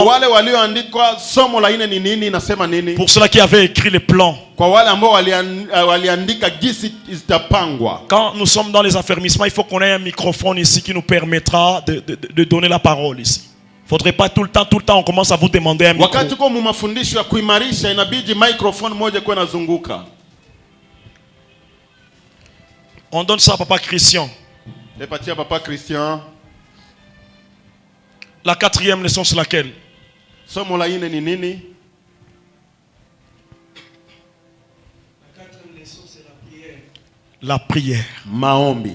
Wale walioandikwa somo la nne ni nini, nasema nini? Pour ceux qui avaient écrit les plans. Kwa wale ambao waliandika jinsi zitapangwa. Quand nous sommes dans les affermissements, il faut qu'on ait un microphone ici qui nous permettra de donner la parole ici. Il ne faudrait pas tout le temps, on commence à vous demander un micro. Wakati uko mu mafundisho ya kuimarisha, inabidi microphone moja kuwa inazunguka. On donne ça à Papa Christian. Nipatia Papa Christian. La quatrième leçon, c'est laquelle? Somo la nne ni nini? La quatrième leçon, c'est la prière. La prière. Maombi.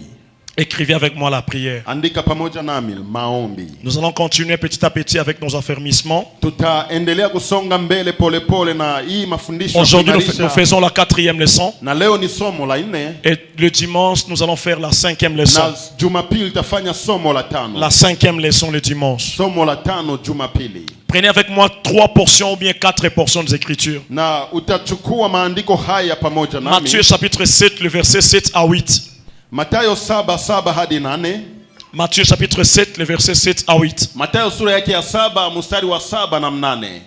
Écrivez avec moi la prière. Andika pamoja nami maombi. Nous allons continuer petit à petit avec nos affermissements. Tutaendelea kusonga mbele polepole na hii mafundisho ya Aujourd'hui, kuimarisha. nous faisons la quatrième leçon. Na leo ni somo la nne Et le dimanche, nous allons faire la cinquième leçon. Na Jumapili tutafanya somo la tano. La cinquième leçon le dimanche. Somo la tano Jumapili. Prenez avec moi trois portions ou bien quatre portions des Écritures. Na utachukua maandiko haya pamoja nami. Matthieu chapitre 7, le verset 7 à 8. Mathayo 7:7 hadi 8. Matthieu chapitre 7, le verset 7 à 8. Mathayo sura yake ya 7 mstari wa 7 na 8.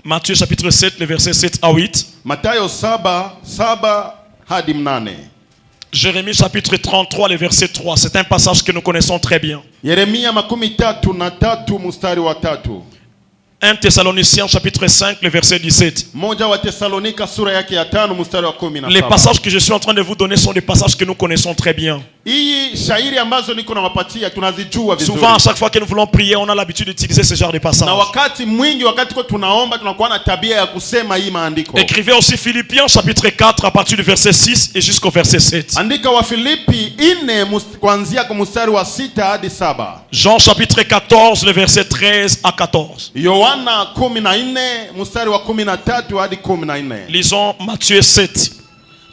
Matthieu chapitre 7, le verset 7 à 8. Mathayo 7:7 hadi 8. Jérémie chapitre 33, le verset 3. C'est un passage que nous connaissons très bien. Yeremia 33 mstari wa 3. 1 Thessaloniciens chapitre 5, le verset 17. 1 wa Thessalonika sura yake ya 5 mstari wa 17. Les passages que je suis en train de vous donner sont des passages que nous connaissons très bien. Hii shairi ambazo niko nawapatia tunazijua vizuri. Souvent, à chaque fois que nous voulons prier, on a l'habitude d'utiliser ce genre de Na passages. wakati mwingi wakati tuko tunaomba tunakuwa na tabia ya kusema hii maandiko. Écrivez aussi Philippiens chapitre 4 à partir du verset 6 et jusqu'au verset 7. Andika wa Filipi 4 kuanzia kwa mstari wa 6 hadi 7. Jean chapitre 14, le verset 13 à 14. Yohana 14 mstari wa 13 hadi 14. Lisons Matthieu 7.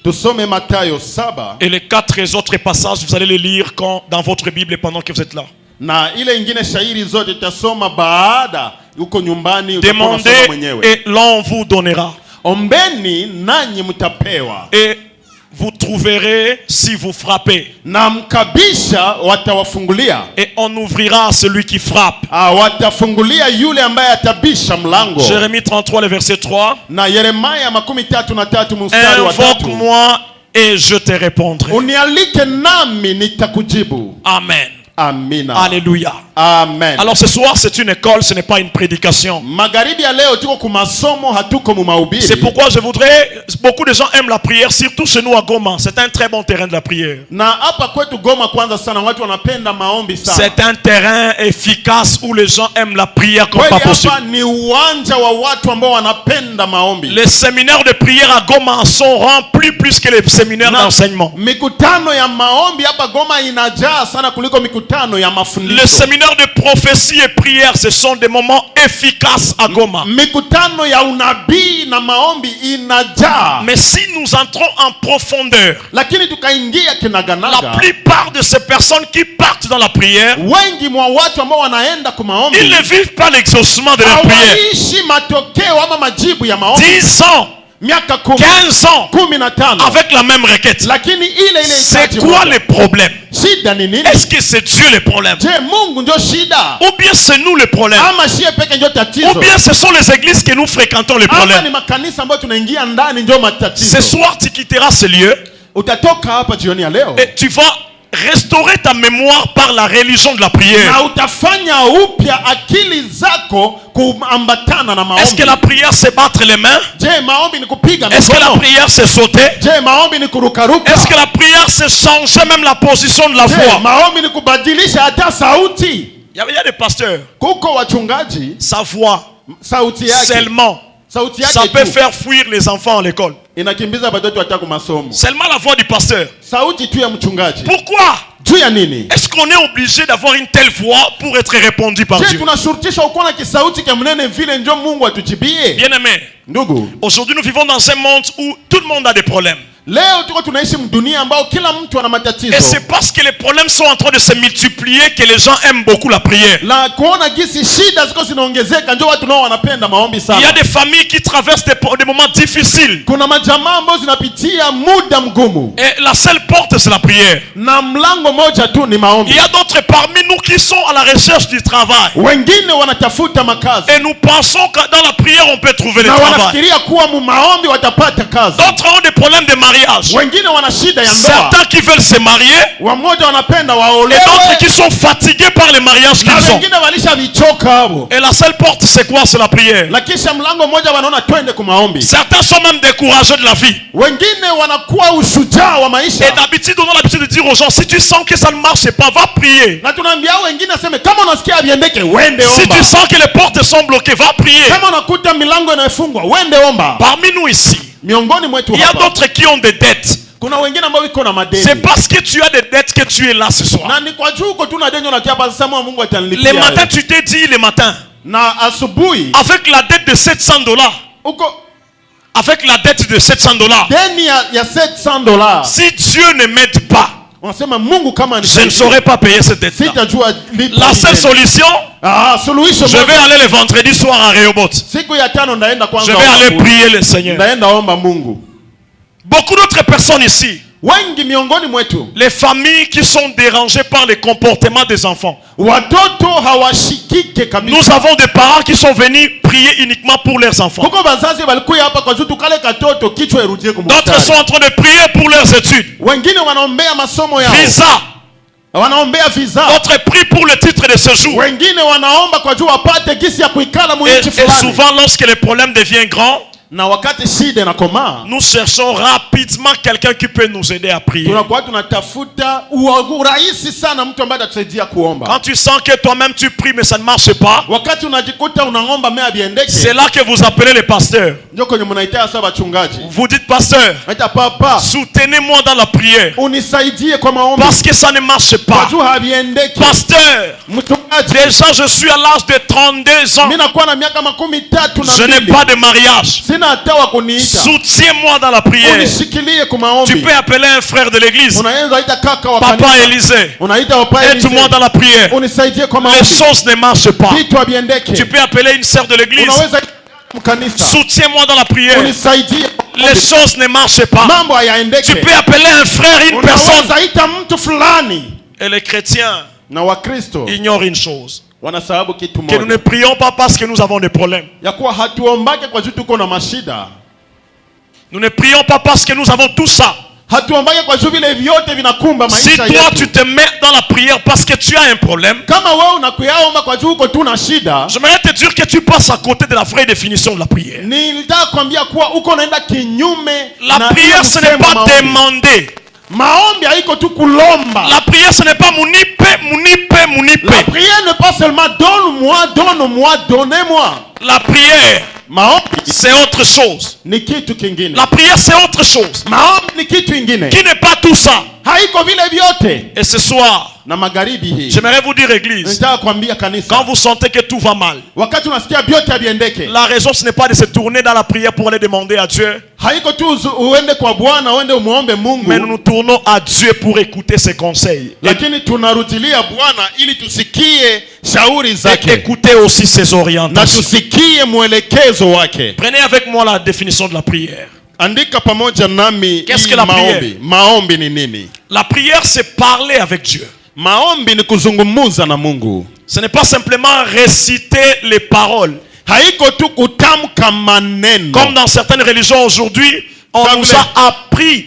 Tusome Mathayo 7. Et les quatre autres passages, vous allez les lire quand, dans votre Bible pendant que vous êtes là. Na ile ingine shairi zote tutasoma baada huko nyumbani utakuwa unasoma Demandez mwenyewe. et l'on vous donnera. Ombeni nanyi mtapewa. Et vous trouverez si vous frappez. Na mkabisha watawafungulia. Et on ouvrira à celui qui frappe. Ah, watafungulia yule ambaye atabisha mlango. Jérémie 33, le verset 3. Na Yeremia 33 mstari wa 3. Invoque-moi et je te répondrai. Unialike nami nitakujibu. Amen. Amina. Alléluia. Amen. Alors ce soir, c'est une école, ce n'est pas une prédication. Magharibi ya leo tuko kumasomo, hatuko mu mahubiri. C'est pourquoi je voudrais, beaucoup de gens aiment la prière, surtout chez nous à Goma. C'est un très bon terrain de la prière. Na hapa kwetu Goma kwanza sana watu wanapenda maombi sana. C'est un terrain efficace où les gens aiment la prière comme Kweli pas possible. hapa ni uwanja wa watu ambao wanapenda maombi. Les séminaires de prière à Goma sont remplis plus que les séminaires Na d'enseignement. Mikutano ya maombi hapa Goma inajaa sana kuliko mikutano ya mafundisho. Les séminaires de prophétie et prière, ce sont des moments efficaces à Goma. Mikutano ya unabii na maombi inajaa. Mais si nous entrons en profondeur, Lakini tukaingia kinaganaga, la plupart de ces personnes qui partent dans la prière, wengi mwa watu ambao wanaenda kwa maombi ils ne vivent pas l'exaucement de leur prière. hawaishi matokeo ama majibu ya maombi. 10 ans, Miaka 10, 15 ans, 15, avec la même requête. Lakini ile ile C'est hitaji quoi moja. le problème? Shida ni nini? Est-ce que c'est Dieu le problème? Je, Mungu ndio shida Ou bien c'est nous le problème? Ama shie peke ndio tatizo? Ou bien ce sont les églises que nous fréquentons le Ama problème? ni makanisa ambayo tunaingia ndani ndio matatizo? Ce soir, tu quitteras ce lieu Utatoka hapa jioni ya leo et tu vas restaurer ta mémoire par la religion de la prière. Na utafanya upya akili zako kuambatana na Est-ce que maombi. la prière, c'est battre les mains? Je, maombi ni kupiga Est-ce que la mikono? prière, c'est sauter? Je, maombi ni kurukaruka? Est-ce que la prière, c'est changer même la position de la Je, voix? Maombi ni kubadilisha hata sauti? Il y a des pasteurs, Kuko wachungaji, sa voix sauti yake, seulement, sauti yake ça peut tu faire fuir les enfants à l'école. Inakimbiza watoto hata kwa masomo. Seulement la voix du pasteur. Sauti tu ya mchungaji. Pourquoi? Juu ya nini? Est-ce qu'on est obligé d'avoir une telle voix pour être répondu par Je, Dieu? tunashurutishwa ukuwa na kisauti cha mnene vile njo Mungu atujibie? Bien-aimé, Ndugu, aujourd'hui nous vivons dans un monde où tout le monde a des problèmes. Leo tuko tunaishi mdunia ambao kila mtu ana Et matatizo. C'est parce que les problèmes sont en train de se multiplier que les gens aiment beaucoup la prière. Na kuona gisi shida ziko zinaongezeka ndio watu nao wanapenda maombi Il y sana. A des familles qui traversent des moments difficiles. Kuna majamaa ambao zinapitia muda mgumu. Et la seule porte, c'est la prière. Na mlango moja tu ni maombi. Il y a d'autres parmi nous qui sont à la recherche du travail. Wengine wanatafuta makazi. Et nous pensons que dans la prière, on peut trouver le Na travail. Wanafikiria kuwa mu maombi watapata kazi. D'autres ont des problèmes de mariage. Wengine wana shida ya ndoa. Certains qui veulent se marier Wamoja wanapenda et waolewe. D'autres qui sont fatigués par les mariages Na qu'ils ont. Wengine walishavichoka hao. Et la seule porte, c'est quoi? C'est la prière. Na kisha mlango mmoja wanaona twende kwa maombi. Certains sont même découragés de la vie. Wengine wanakuwa ushujaa wa maisha. Et d'habitude, on a l'habitude de dire aux gens, si tu sens que ça ne marche pas, va prier. Na tunaambia wengine aseme kama unasikia viendeke wende Si omba. Tu sens que les portes sont bloquées, va prier. Kama unakuta milango inayofungwa wende omba. Parmi nous ici, Miongoni mwetu il y a hapa d'autres qui ont des dettes. Kuna wengine ambao iko na madeni. C'est parce que tu as des dettes que tu es là ce soir. Na ni kwa juu uko tu na deni unatia hapa sasa Mungu atanilipia. Les matins, tu t'es dit, les matins, Na asubuhi avec la dette de 700 dollars, uko avec la dette de 700 dollars, deni ya 700 dollars. Si Dieu ne m'aide pas, Unasema Mungu kama je ne anisaidie, saurais pas payer cette dette-là. Sitajua lipa La hii seule deni. Solution, Ah, suluhisho je moja. vais aller le vendredi soir à Rehoboth. Siku ya tano ndaenda kwanza Je vais omba aller Mungu. prier le Seigneur. Ndaenda omba Mungu. Beaucoup d'autres personnes ici, Wengi miongoni mwetu les familles qui sont dérangées par les comportements des enfants. Watoto hawashikike kabisa. Nous avons des parents qui sont venus prier uniquement pour leurs enfants. Huko wazazi walikuya hapa kwa juu tukale katoto kichwa irudie D'autres kumustari. sont en train de prier pour leurs études. Wengine wanaombea masomo yao. Visa. Wanaombea visa. D'autres prient pour le titre de séjour. Wengine wanaomba kwa juu wapate gisi ya kuikala Et, mwinchi et fulani. souvent, lorsque les problèmes deviennent grands, Na wakati shida inakomaa nous cherchons rapidement quelqu'un qui peut nous aider à prier. Tunakuwa tunatafuta urahisi sana mtu ambaye atatusaidia kuomba. Quand tu sens que toi-même tu pries mais ça ne marche pas, Wakati unajikuta unaomba mea biendeke, c'est là que vous appelez les pasteurs. Ndio kwenye mnaitia sasa wachungaji. Vous dites, pasteur, Naita papa, soutenez-moi dans la prière unisaidie kwa maombi. parce que ça ne marche Kwa pas. juu haviendeki. Pasteur, Mchungaji, déjà je suis à l'âge de 32 ans. mimi nakuwa na miaka makumi tatu na Je n'ai mbili. pas de mariage. Sina hata wa kuniita. Soutiens-moi dans la prière. Unishikilie kwa Tu maombi. peux appeler un frère de l'église. Unaweza ita kaka wa Papa kanisa. Élisée, Unaita papa aide-moi Elisée. Dans la prière. Unisaidie kwa Les maombi. Choses ne marchent pas. Vitu haviendeke. Tu peux appeler une sœur de l'église. Unaweza ita mkanisa. Soutiens-moi dans la prière. Unisaidie. Les choses ne marchent pas. Mambo Tu hayaendeke. Peux appeler un frère, une personne. Unaweza ita mtu fulani. Et les chrétiens Na Wakristo ignorent une chose. Wanasababu kitu Que nous ne moja. Prions pas parce que nous avons des problèmes. Ya kuwa hatuombake kwa juu tuko na mashida. Nous ne prions pas parce que nous avons tout ça. Hatuombake kwa juu vile vyote vinakumba Si maisha toi yetu. Tu te mets dans la prière parce que tu as un problème, Kama wewe unakuyaomba kwa juu uko tu na shida, j'aimerais te dire que tu passes à côté de la vraie définition de la prière. Nilitaka kuambia kuwa uko unaenda kinyume La na prière, ile ce n'est msemo pas maombi. Demander. Maombi haiko tu kulomba. La prière, ce n'est pas munipe, munipe, munipe. La prière n'est pas seulement donne-moi, donne-moi, donnez-moi. La prière, Maombi c'est autre chose. Ni kitu kingine. La prière, c'est autre chose. Maombi ni kitu ingine. Qui n'est pas tout ça. Haiko vile vyote. Et ce soir, Na magharibi hii j'aimerais vous dire, église, nitaka kuambia kanisa, quand vous sentez que tout va mal, wakati unasikia vyote haviendeke, la raison, ce n'est pas de se tourner dans la prière pour aller demander à Dieu, haiko tu uende kwa Bwana uende umuombe Mungu, mais nous nous tournons à Dieu pour écouter ses conseils. Et Lakini tunarudilia Bwana ili tusikie shauri zake écouter aussi ses na orientations. Tusikie mwelekezo wake. Prenez avec moi la définition de la prière. Andika pamoja nami Qu'est-ce hii que la maombi. Prière? Maombi ni nini? La prière, c'est parler avec Dieu. Maombi ni kuzungumza na Mungu. Ce n'est pas simplement réciter les paroles. Haiko tu kutamka maneno. Comme dans certaines religions aujourd'hui, on Ça nous voulait- a appris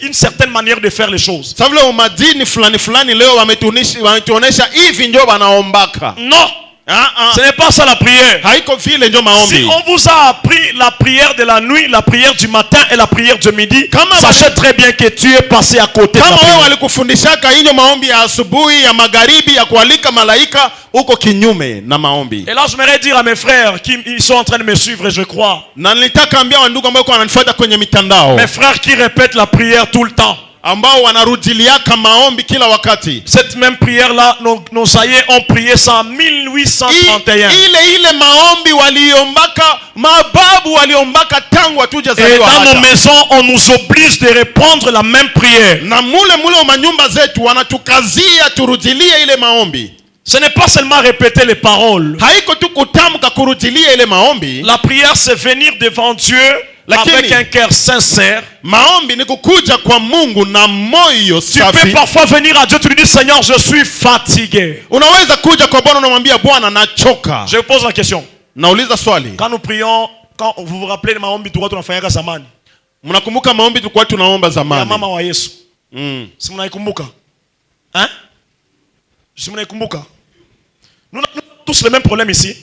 une certaine manière de faire les choses. Sasa vile umadini fulani fulani leo wametuonesha hivi ndio wanaombaka. Non, Ah, ah. ce n'est pas ça la prière. Haiko vile ndio Si maombi. on vous a appris la prière de la nuit, la prière du matin et la prière du midi, Kama sachez très bien que tu es passé à côté de la Kama wewe prière. Walikufundishaka hiyo maombi ya asubuhi, ya magharibi, ya kualika malaika, uko kinyume na maombi. Et là, j'aimerais dire à mes frères qui ils sont en train de me suivre, je crois. Na nilitaka ambia wandugu ambao wananifuata kwenye mitandao, Mes frères qui répètent la prière tout le temps. Ambao wanarudiliaka maombi kila wakati. Cette même prière-là, nos aïeux ont prié ça en 1831. Ile ile maombi waliombaka mababu waliombaka tangu Et hatujazaliwa dans nos hata. Maisons, on nous oblige de répondre la même prière. Na mule mule manyumba zetu wanatukazia turudilie ile maombi. Ce n'est pas seulement répéter les paroles. Haiko tu kutamka kurudilia ile maombi. La prière, c'est venir devant Dieu Lakini- avec un cœur sincère. Maombi ni kukuja kwa Mungu na moyo Tu peux safi. parfois venir à Dieu, tu lui dis: Seigneur, je suis fatigué. Unaweza kuja kwa Bwana unamwambia Bwana nachoka. Je vous pose la question. Nauliza swali. Quand nous prions, quand vous vous rappelez maombi tulikuwa tunafanyaka zamani Mnakumbuka maombi tulikuwa tunaomba ya zamani? Mama wa Yesu. Si mnaikumbuka? Hein? Si mnaikumbuka? Nous avons tous le même problème ici.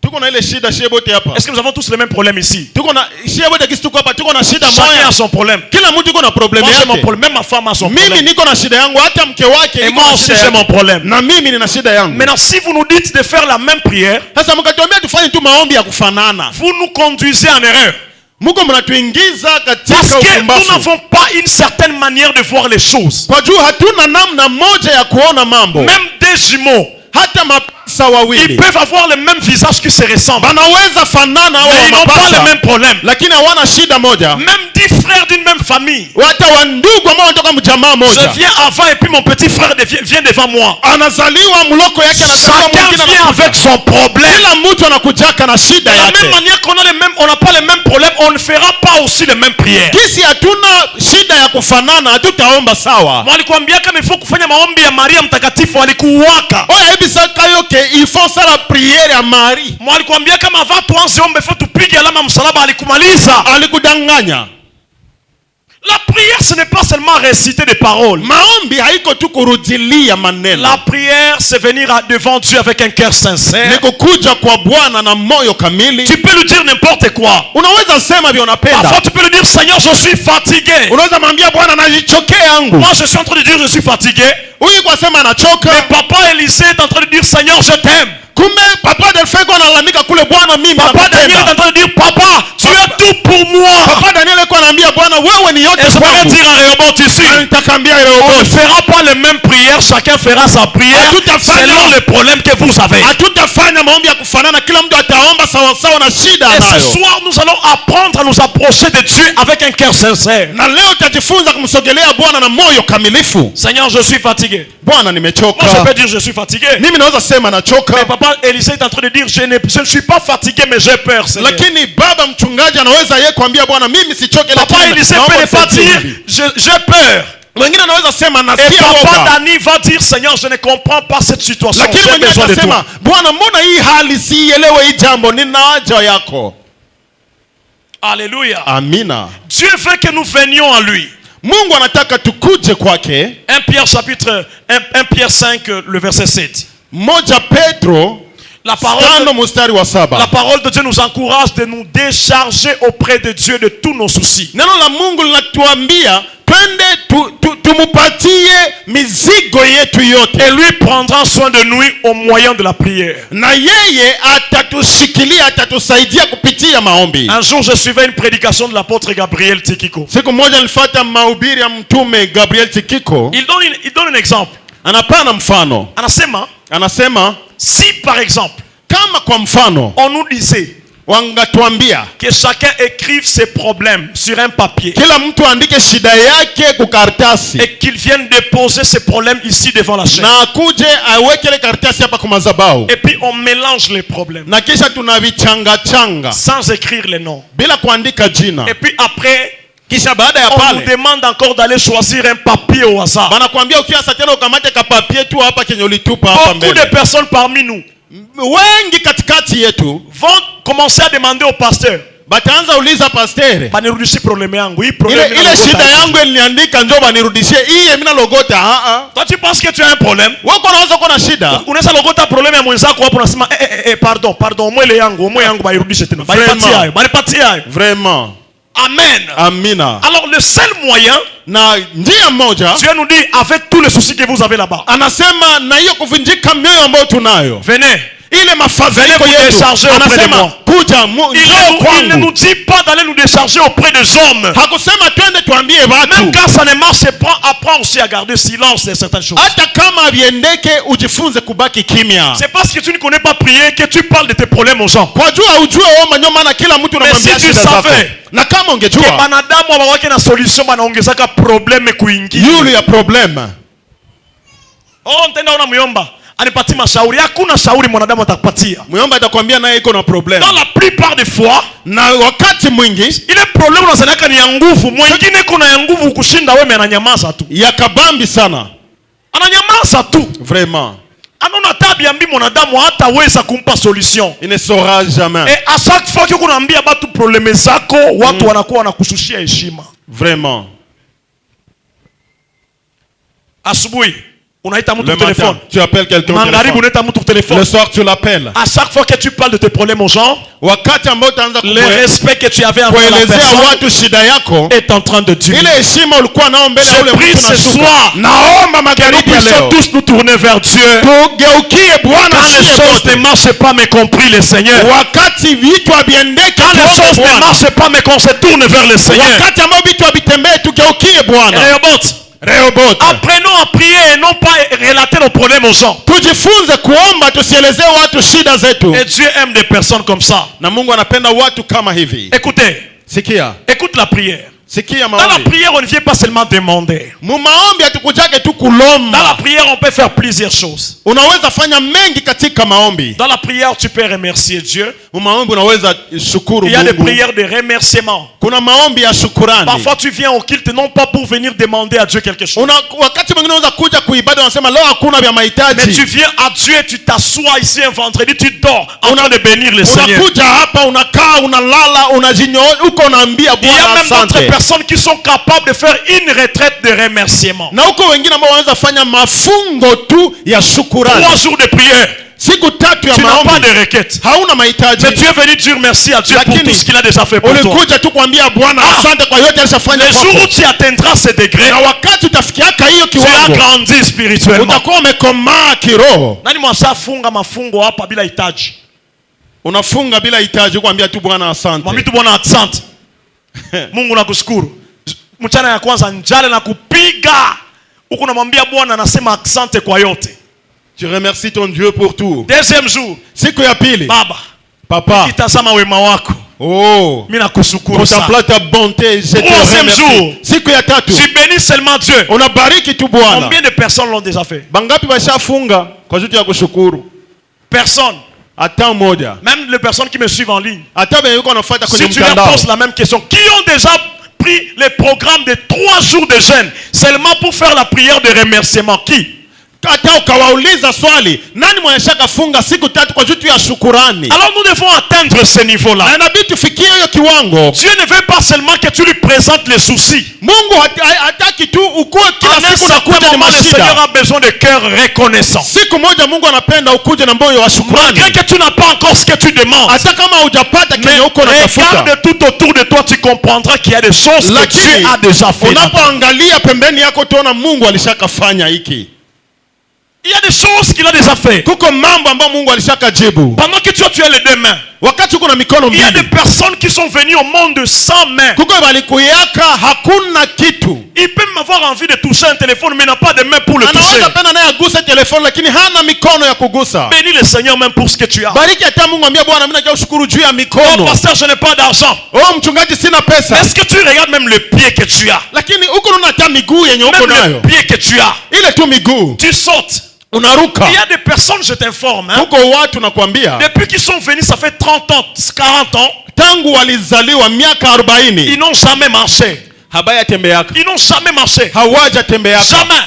Tuko na ile shida shie bote hapa. Est-ce que nous avons tous le même problème ici? Tuko na shie bote kisi tuko hapa tuko na shida Chacun moja. A son problème. Kila mtu iko na problème Moi, j'ai mon yake. problème. Même ma femme a son Mimi problème. niko na shida yangu hata mke wake Et iko moi na aussi, shida j'ai yake. Mon problème. Na mimi nina shida yangu. Maintenant, si vous nous dites de faire la même prière, Sasa mkatuambia tufanye tu maombi ya kufanana. Vous nous conduisez en erreur. Muko mnatuingiza Parce katika que nous upumbavu. N'avons pas une certaine manière de voir les choses. Kwa juu hatuna namna moja ya kuona mambo. Même des jumeaux, Hata mapasa ils wawili peuvent avoir le même visage qui se ressemble. Banaweza fanana hao Mais ils n'ont pas mapasa, le même problème. Lakini hawana shida moja. Même 10 frères d'une même famille. Hata wandugu ambao wanatoka mjamaa Je moja. Viens avant et puis mon petit frère vient devant moi. Anazaliwa mloko yake anazaliwa Chacun mwingine vient anakuja. avec son problème. Kila mtu anakujaka na shida De la même yake. Manière qu'on a les mêmes, on n'a pas les mêmes problèmes, on ne fera pas aussi les mêmes prières. Kisi hatuna shida ya kufanana, hatutaomba sawa. Walikwambia kama il faut kufanya maombi ya Maria mtakatifu alikuwaka. Oyo ayebisaka yo ke il faut sala prière ya Marie. Mwalikwambia kama avant tuanze ombe faut tupige alama msalaba alikumaliza. Alikudanganya. La prière, ce n'est pas seulement réciter des paroles. Maombi haiko tu kurudilia maneno. La prière, c'est venir devant Dieu avec un cœur sincère. Ni kukuja kwa Bwana na moyo kamili. Tu peux lui dire n'importe quoi. Unaweza sema vile unapenda. Parfois, tu peux lui dire: Seigneur, je suis fatigué. Unaweza mwambia Bwana najichokea yangu. Moi, je suis en train de dire: Je suis fatigué. Huyu kwa sema anachoka. Mais papa Élisée est en train de dire: Seigneur, je t'aime. Kumbe papa Delphin analalamika kule Bwana mimi Papa Daniel est nakupenda. En train de dire: Papa, tu es tout pour moi. Papa Daniel alikuwa anaambia Bwana wewe ni yote Et je pourrais kwangu. Dire à Rehoboth ici: Na nitakwambia On ne Rehoboth. Fera pas les mêmes prières, chacun fera sa prière Hatutafanya- selon les problèmes que vous avez. Hatutafanya maombi ya kufanana, kila mtu ataomba sawasawa na shida Et ce anayo. Soir, nous allons apprendre à nous approcher de Dieu avec un cœur sincère. Na leo utajifunza kumsogelea Bwana na moyo kamilifu. Seigneur, je suis fatigué. Bwana Moi, nimechoka. Je peux dire: Je suis fatigué. Mimi naweza sema nachoka. Mais papa Élisée est en train de dire: Je ne suis pas fatigué, mais j'ai peur, Seigneur. Lakini baba mchungaji anaweza ye kuambia Bwana mimi sichoke Papa lakini Élisée naomba peut ne pas unisaidie dire: hivi. J'ai peur. Mwingine anaweza sema Et nasikia papa woga. Dani va dire: Seigneur, je ne comprends pas cette situation. Lakini J'ai mwingine besoin de atasema toi. Bwana mbona hii hali siielewe hii jambo nina haja yako. Alléluia. Amina. Dieu veut que nous venions à lui. Mungu anataka tukuje kwake. 1 Pierre chapitre 1, 1 Pierre 5, le verset 7. Moja Petro La 5 mstari wa 7. Parole de Dieu nous encourage de nous décharger auprès de Dieu de tous nos soucis. Neno la Mungu linatuambia twende tu, tu, tumupatie mizigo yetu yote. Et lui prendra soin de nous au moyen de la prière. Na yeye atatushikilia atatusaidia kupitia maombi. Un jour, je suivais une prédication de l'apôtre Gabriel Tikiko. Siku moja nilifuata mahubiri ya mtume Gabriel Tikiko. Il donne un exemple. Anapana mfano. Anasema, Anasema si par exemple, kama kwa mfano on nous disait wangatuambia que chacun écrive ses problèmes sur un papier kila mtu aandike shida yake kukaratasi et qu'il vienne déposer ses problèmes ici devant la chaire. Na akuje aweke ile karatasi hapa kwa madhabahu. Et puis on mélange les problèmes Na kisha tunavichangachanga sans écrire les noms. Bila kuandika jina. Et puis après, Kisha baada ya on nous pale demande encore d'aller choisir un papier au hasard. Banakuambia ukiasa tena ukamate kapapier tu hapa kenye ulitupa hapa Beaucoup de mbele. Personnes parmi nous Wengi katikati yetu vont commencer à demander au pasteur: bataanza uliza pastere, Banirudishie problème yangu, hii problème ile, ile nalogota. Shida yangu iliniandika njo banirudishie hii mimi nalogota. Ah ah. Toi, tu penses que tu as un problème. Wewe uko unaweza kuwa na shida. Unaweza logota problème ya mwenzako hapo unasema eh, eh, eh, pardon, pardon, mwele yangu, mwele yangu bairudishe tena. Baipatie Vraiment. hayo, baipatie hayo. Vraiment. Amen. Amina. Alors le seul moyen, Na njia moja Dieu nous dit: avec tous les soucis que vous avez là-bas, anasema na hiyo kuvunjika mioyo ambayo tunayo, venez. Ile mafadhaiko Venez vous yetu, décharger auprès de anasema moi. Kuja Il njoo ne, il ne kwangu. nous dit pas d'aller nous décharger auprès des hommes. Hakusema twende tuambie Même watu. quand ça ne marche pas, apprends aussi à garder silence de certaines choses. Hata kama viendeke, ujifunze kubaki kimya. C'est parce que tu ne connais pas prier que tu parles de tes problèmes aux gens. Kwa jua ujue omba, ndio maana kila mtu Mais unamwambia si tu shida zako. savais Na kama que ungejua banadamu abawake na solution, banaongezaka problème kuingia. Yulu ya problème. Oh, nitaenda ona muyomba anipatie mashauri. Hakuna shauri mwanadamu atakupatia. Muyomba atakwambia naye iko na problème. Dans la plupart des fois, Na wakati mwingi ile problème unazaniaka ni ya nguvu, mwingine kuna ya nguvu kushinda wewe, ananyamaza tu, ya kabambi sana. Ananyamaza tu. Vraiment. Anaona hata biambi mwanadamu hataweza kumpa solution. Il ne saura jamais. Et à chaque fois que kunaambia batu problème zako, watu wanakuwa wanakushushia heshima. Vraiment. Asubuhi unaita mtu Le kwa matin, téléphone, tu appelles quelqu'un au magharibi téléphone. unaita mtu kwa téléphone. Le soir, tu l'appelles. À chaque fois que tu parles de tes problèmes aux gens, Wakati ambao utaanza le respect que tu avais envers la kuelezea personne watu shida yako, est en train de diminuer. Ile heshima ulikuwa nao mbele ya Je ule prie mtu ce unashuka. soir Naomba que nous magharibi ya puissions leo tous nous tourner vers Dieu. Tugeukie Bwana Quand les sie choses sote. ne marchent pas, mais qu'on prie le Seigneur. Wakati vitu haviendeki, Quand les tuombe choses ne Bwana. marchent pas, mais qu'on se tourne vers le Seigneur. Wakati ambao vitu havitembei, tugeukie Bwana. Rehoboth, Rehoboth, apprenons à prier et non pas relater nos problèmes aux gens. Tujifunze kuomba, tusielezee watu shida zetu. Et Dieu aime des personnes comme ça. Na Mungu anapenda watu kama hivi. Écoutez, Sikia, écoute la prière. Sikia Dans la maombi. prière, on ne vient pas seulement demander. Mu maombi hatukujake tu Dans la kulomba. prière, on peut faire plusieurs choses. Unaweza fanya mengi katika maombi. Dans la prière, tu peux remercier Dieu. Mu maombi unaweza shukuru Il y a des Mungu. prières de remerciement. Kuna maombi ya shukurani. Parfois, tu viens au culte non pas pour venir demander à Dieu quelque chose. Una, wakati mwingine unaweza kuja kuibada unasema leo hakuna vya Mais mahitaji. tu viens à Dieu, tu t'assois ici un vendredi, tu dors en train de bénir le Seigneur. Unakuja hapa unakaa unalala unajinyoosha huko unaambia Il y a Bwana même d'autres asante. Personnes qui sont capables de faire une retraite de remerciement. Na huko wengine ambao wanaweza fanya mafungo tu ya shukurani. 3 jours de prière. Siku tatu ya Tu n'as pas maombi. de requête. Hauna mahitaji. Mais tu es venu dire merci à Dieu pour Lakini, tout ce qu'il a déjà fait pour toi. ulikuja tu kuambia Bwana Ah! asante kwa yote alishafanya Le jour kwako. où tu atteindras ce degré, Na wakati utafikiaka hiyo tu as kiwango, grandi spirituellement. Utakuwa umekomaa kiroho. Nani mwashafunga mafungo hapa bila hitaji? Unafunga bila hitaji kuambia tu Bwana asante. Mwambie tu Bwana asante. Mungu nakushukuru. Mchana ya kwanza njala na kupiga. Huku unamwambia Bwana anasema asante kwa yote. Tu remercies ton Dieu pour tout. Deuxième jour, Siku ya pili, Baba, papa. kitazama wema wako. Oh. Mimi nakushukuru sana. Contemplant ta bonté, je te Troisième remercie. jour. Siku ya tatu, Tu bénis seulement Dieu. Unabariki tu Bwana. Combien de personnes l'ont déjà fait? Bangapi bashafunga kwa juu ya kushukuru? Personne. Hata mmoja. Même les personnes qui me suivent en ligne. Hata wenye yuko wanafuata kwenye Si tu leur mtandao. poses la même question, qui ont déjà pris le programme de 3 jours de jeûne seulement pour faire la prière de remerciement? Qui? Hata ukawauliza swali, nani mwenye shakafunga siku tatu kwa juu tu ya shukurani? Alors nous devons atteindre ce niveau-là. Na inabidi tufikie hiyo kiwango. Dieu ne veut pas seulement que tu lui présentes les soucis. Mungu hataki tu ukuwe En kila un siku certain nakuja ni moment, le mashida. Seigneur a besoin de cœur reconnaissant. Siku moja Mungu anapenda ukuje na moyo wa shukurani. Malgré que tu n'as pas encore ce que tu demandes. Hata kama hujapata Mais kenye uko unatafuta. regarde tout autour de toi, tu comprendras qu'il y a des choses que Lakini Dieu a déjà fait. Unapoangalia pembeni yako utaona Mungu alishakafanya hiki. Il y a des choses qu'il a déjà fait. Kuko mambo ambayo Mungu alishakajibu. Pendant que toi tu as les deux mains, Wakati uko na mikono il y a des mbili. personnes qui sont venues au monde sans main. Kuko walikuyaka hakuna kitu. Il peut même avoir envie de toucher un téléphone, mais n'a pas de main pour le toucher. Anaweza penda naye aguse telefoni lakini hana mikono ya kugusa. Bénis le Seigneur même pour ce que tu as. Bariki hata Mungu, ambia Bwana mimi najua ushukuru juu ya Oh, mikono. pasteur, je n'ai pas d'argent. Oh mchungaji, sina pesa. Est-ce que tu regardes même le pied que tu as? Lakini huko unaona hata miguu yenye uko Même le nayo. pied que tu as. Ile tu miguu. Tu sautes. Unaruka. Il y a des personnes, je t'informe, hein, Huko watu nakwambia, depuis qu'ils sont venus, ça fait 30 ans, 40 ans, tangu walizaliwa miaka 40 ils n'ont jamais marché. Habayatembeaka. Ils n'ont jamais marché. Hawajatembeaka. Jamais.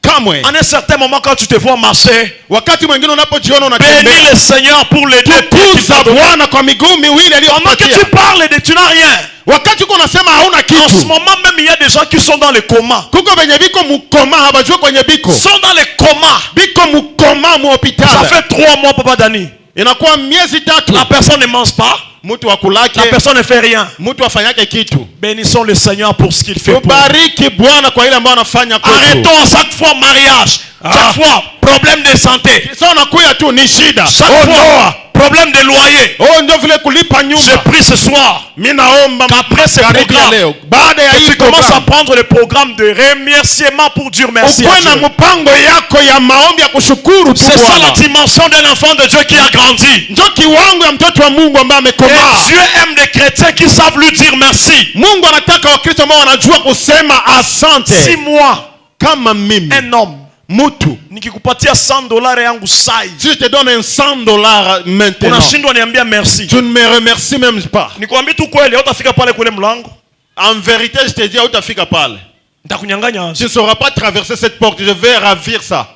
Kamwe. En un certain moment, quand tu te vois marcher, Wakati mwingine unapojiona unatembea, bénis le Seigneur pour les deux pieds qu'il t'a tukuza donnés. Bwana kwa miguu miwili Pendant que aliyokupatia. tu parles de tu n'as rien. Wakati uko unasema hauna En ce kitu, moment même, il y a des gens qui sont dans le coma. Kuko venye biko mu coma habajue kwenye biko, Ils sont dans le coma. Biko mu coma mu Ça hospitali. fait 3 mois, Papa Dani. Inakuwa miezi 3. La personne ne mange pas. Mtu akulake. La personne ne fait rien. Mtu afanyake kitu. Bénissons le Seigneur pour ce qu'il fait pour nous. Tubariki Bwana kwa ile ambayo anafanya kwetu. Arrêtons à chaque fois mariage. Ah. Chaque fois problème de santé. Sasa unakuya tu ni shida. Chaque Oh, fois ndoa. Problème de loyer. Oh, ndio vile kulipa Je nyumba. prie ce soir Mi naomba qu'après ce magharibi ya programme, leo, baada ya que hii tu commences à programme, prendre le programme de remerciement pour dire merci à ukuwe na Dieu. mpango yako ya maombi ya kushukuru tu C'est ça la Bwana. Dimension d'un enfant de Dieu qui a grandi. Ndio kiwango ya mtoto wa Mungu ambaye amekomaa. Et Dieu aime des chrétiens qui savent lui dire merci. Mungu anataka Wakristo ambao wanajua kusema asante. Si moi, Kama mimi un homme, mtu, nikikupatia 100 $ yangu sai, si je te donne un 100 $ maintenant, unashindwa niambia merci. Tu ne me remercies même pas. Nikwambie tu kweli, hautafika pale kule mlango. En vérité, je te dis, hautafika pale. Nitakunyang'anya. Tu ne sauras pas traverser cette porte. Je vais ravir ça.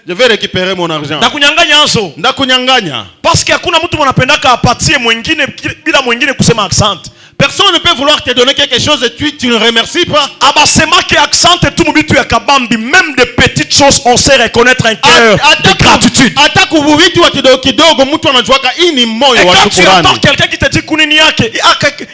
Je vais récupérer mon argent. Nitakunyang'anya hazo. Ndakunyang'anya. Parce que hakuna mtu mwanapendaka apatie mwingine bila mwingine kusema asante. Personne ne peut vouloir te donner quelque chose et tu ne remercies pas. Abasemake asante tu mubitu ya kabambi, même de petites choses, on sait reconnaître un cœur de gratitude. Hata kuvitu wa kidogo kidogo mtu anajuaka hii ni moyo Et wa quand tu entends shukurani. quelqu'un qui te dit kunini yake,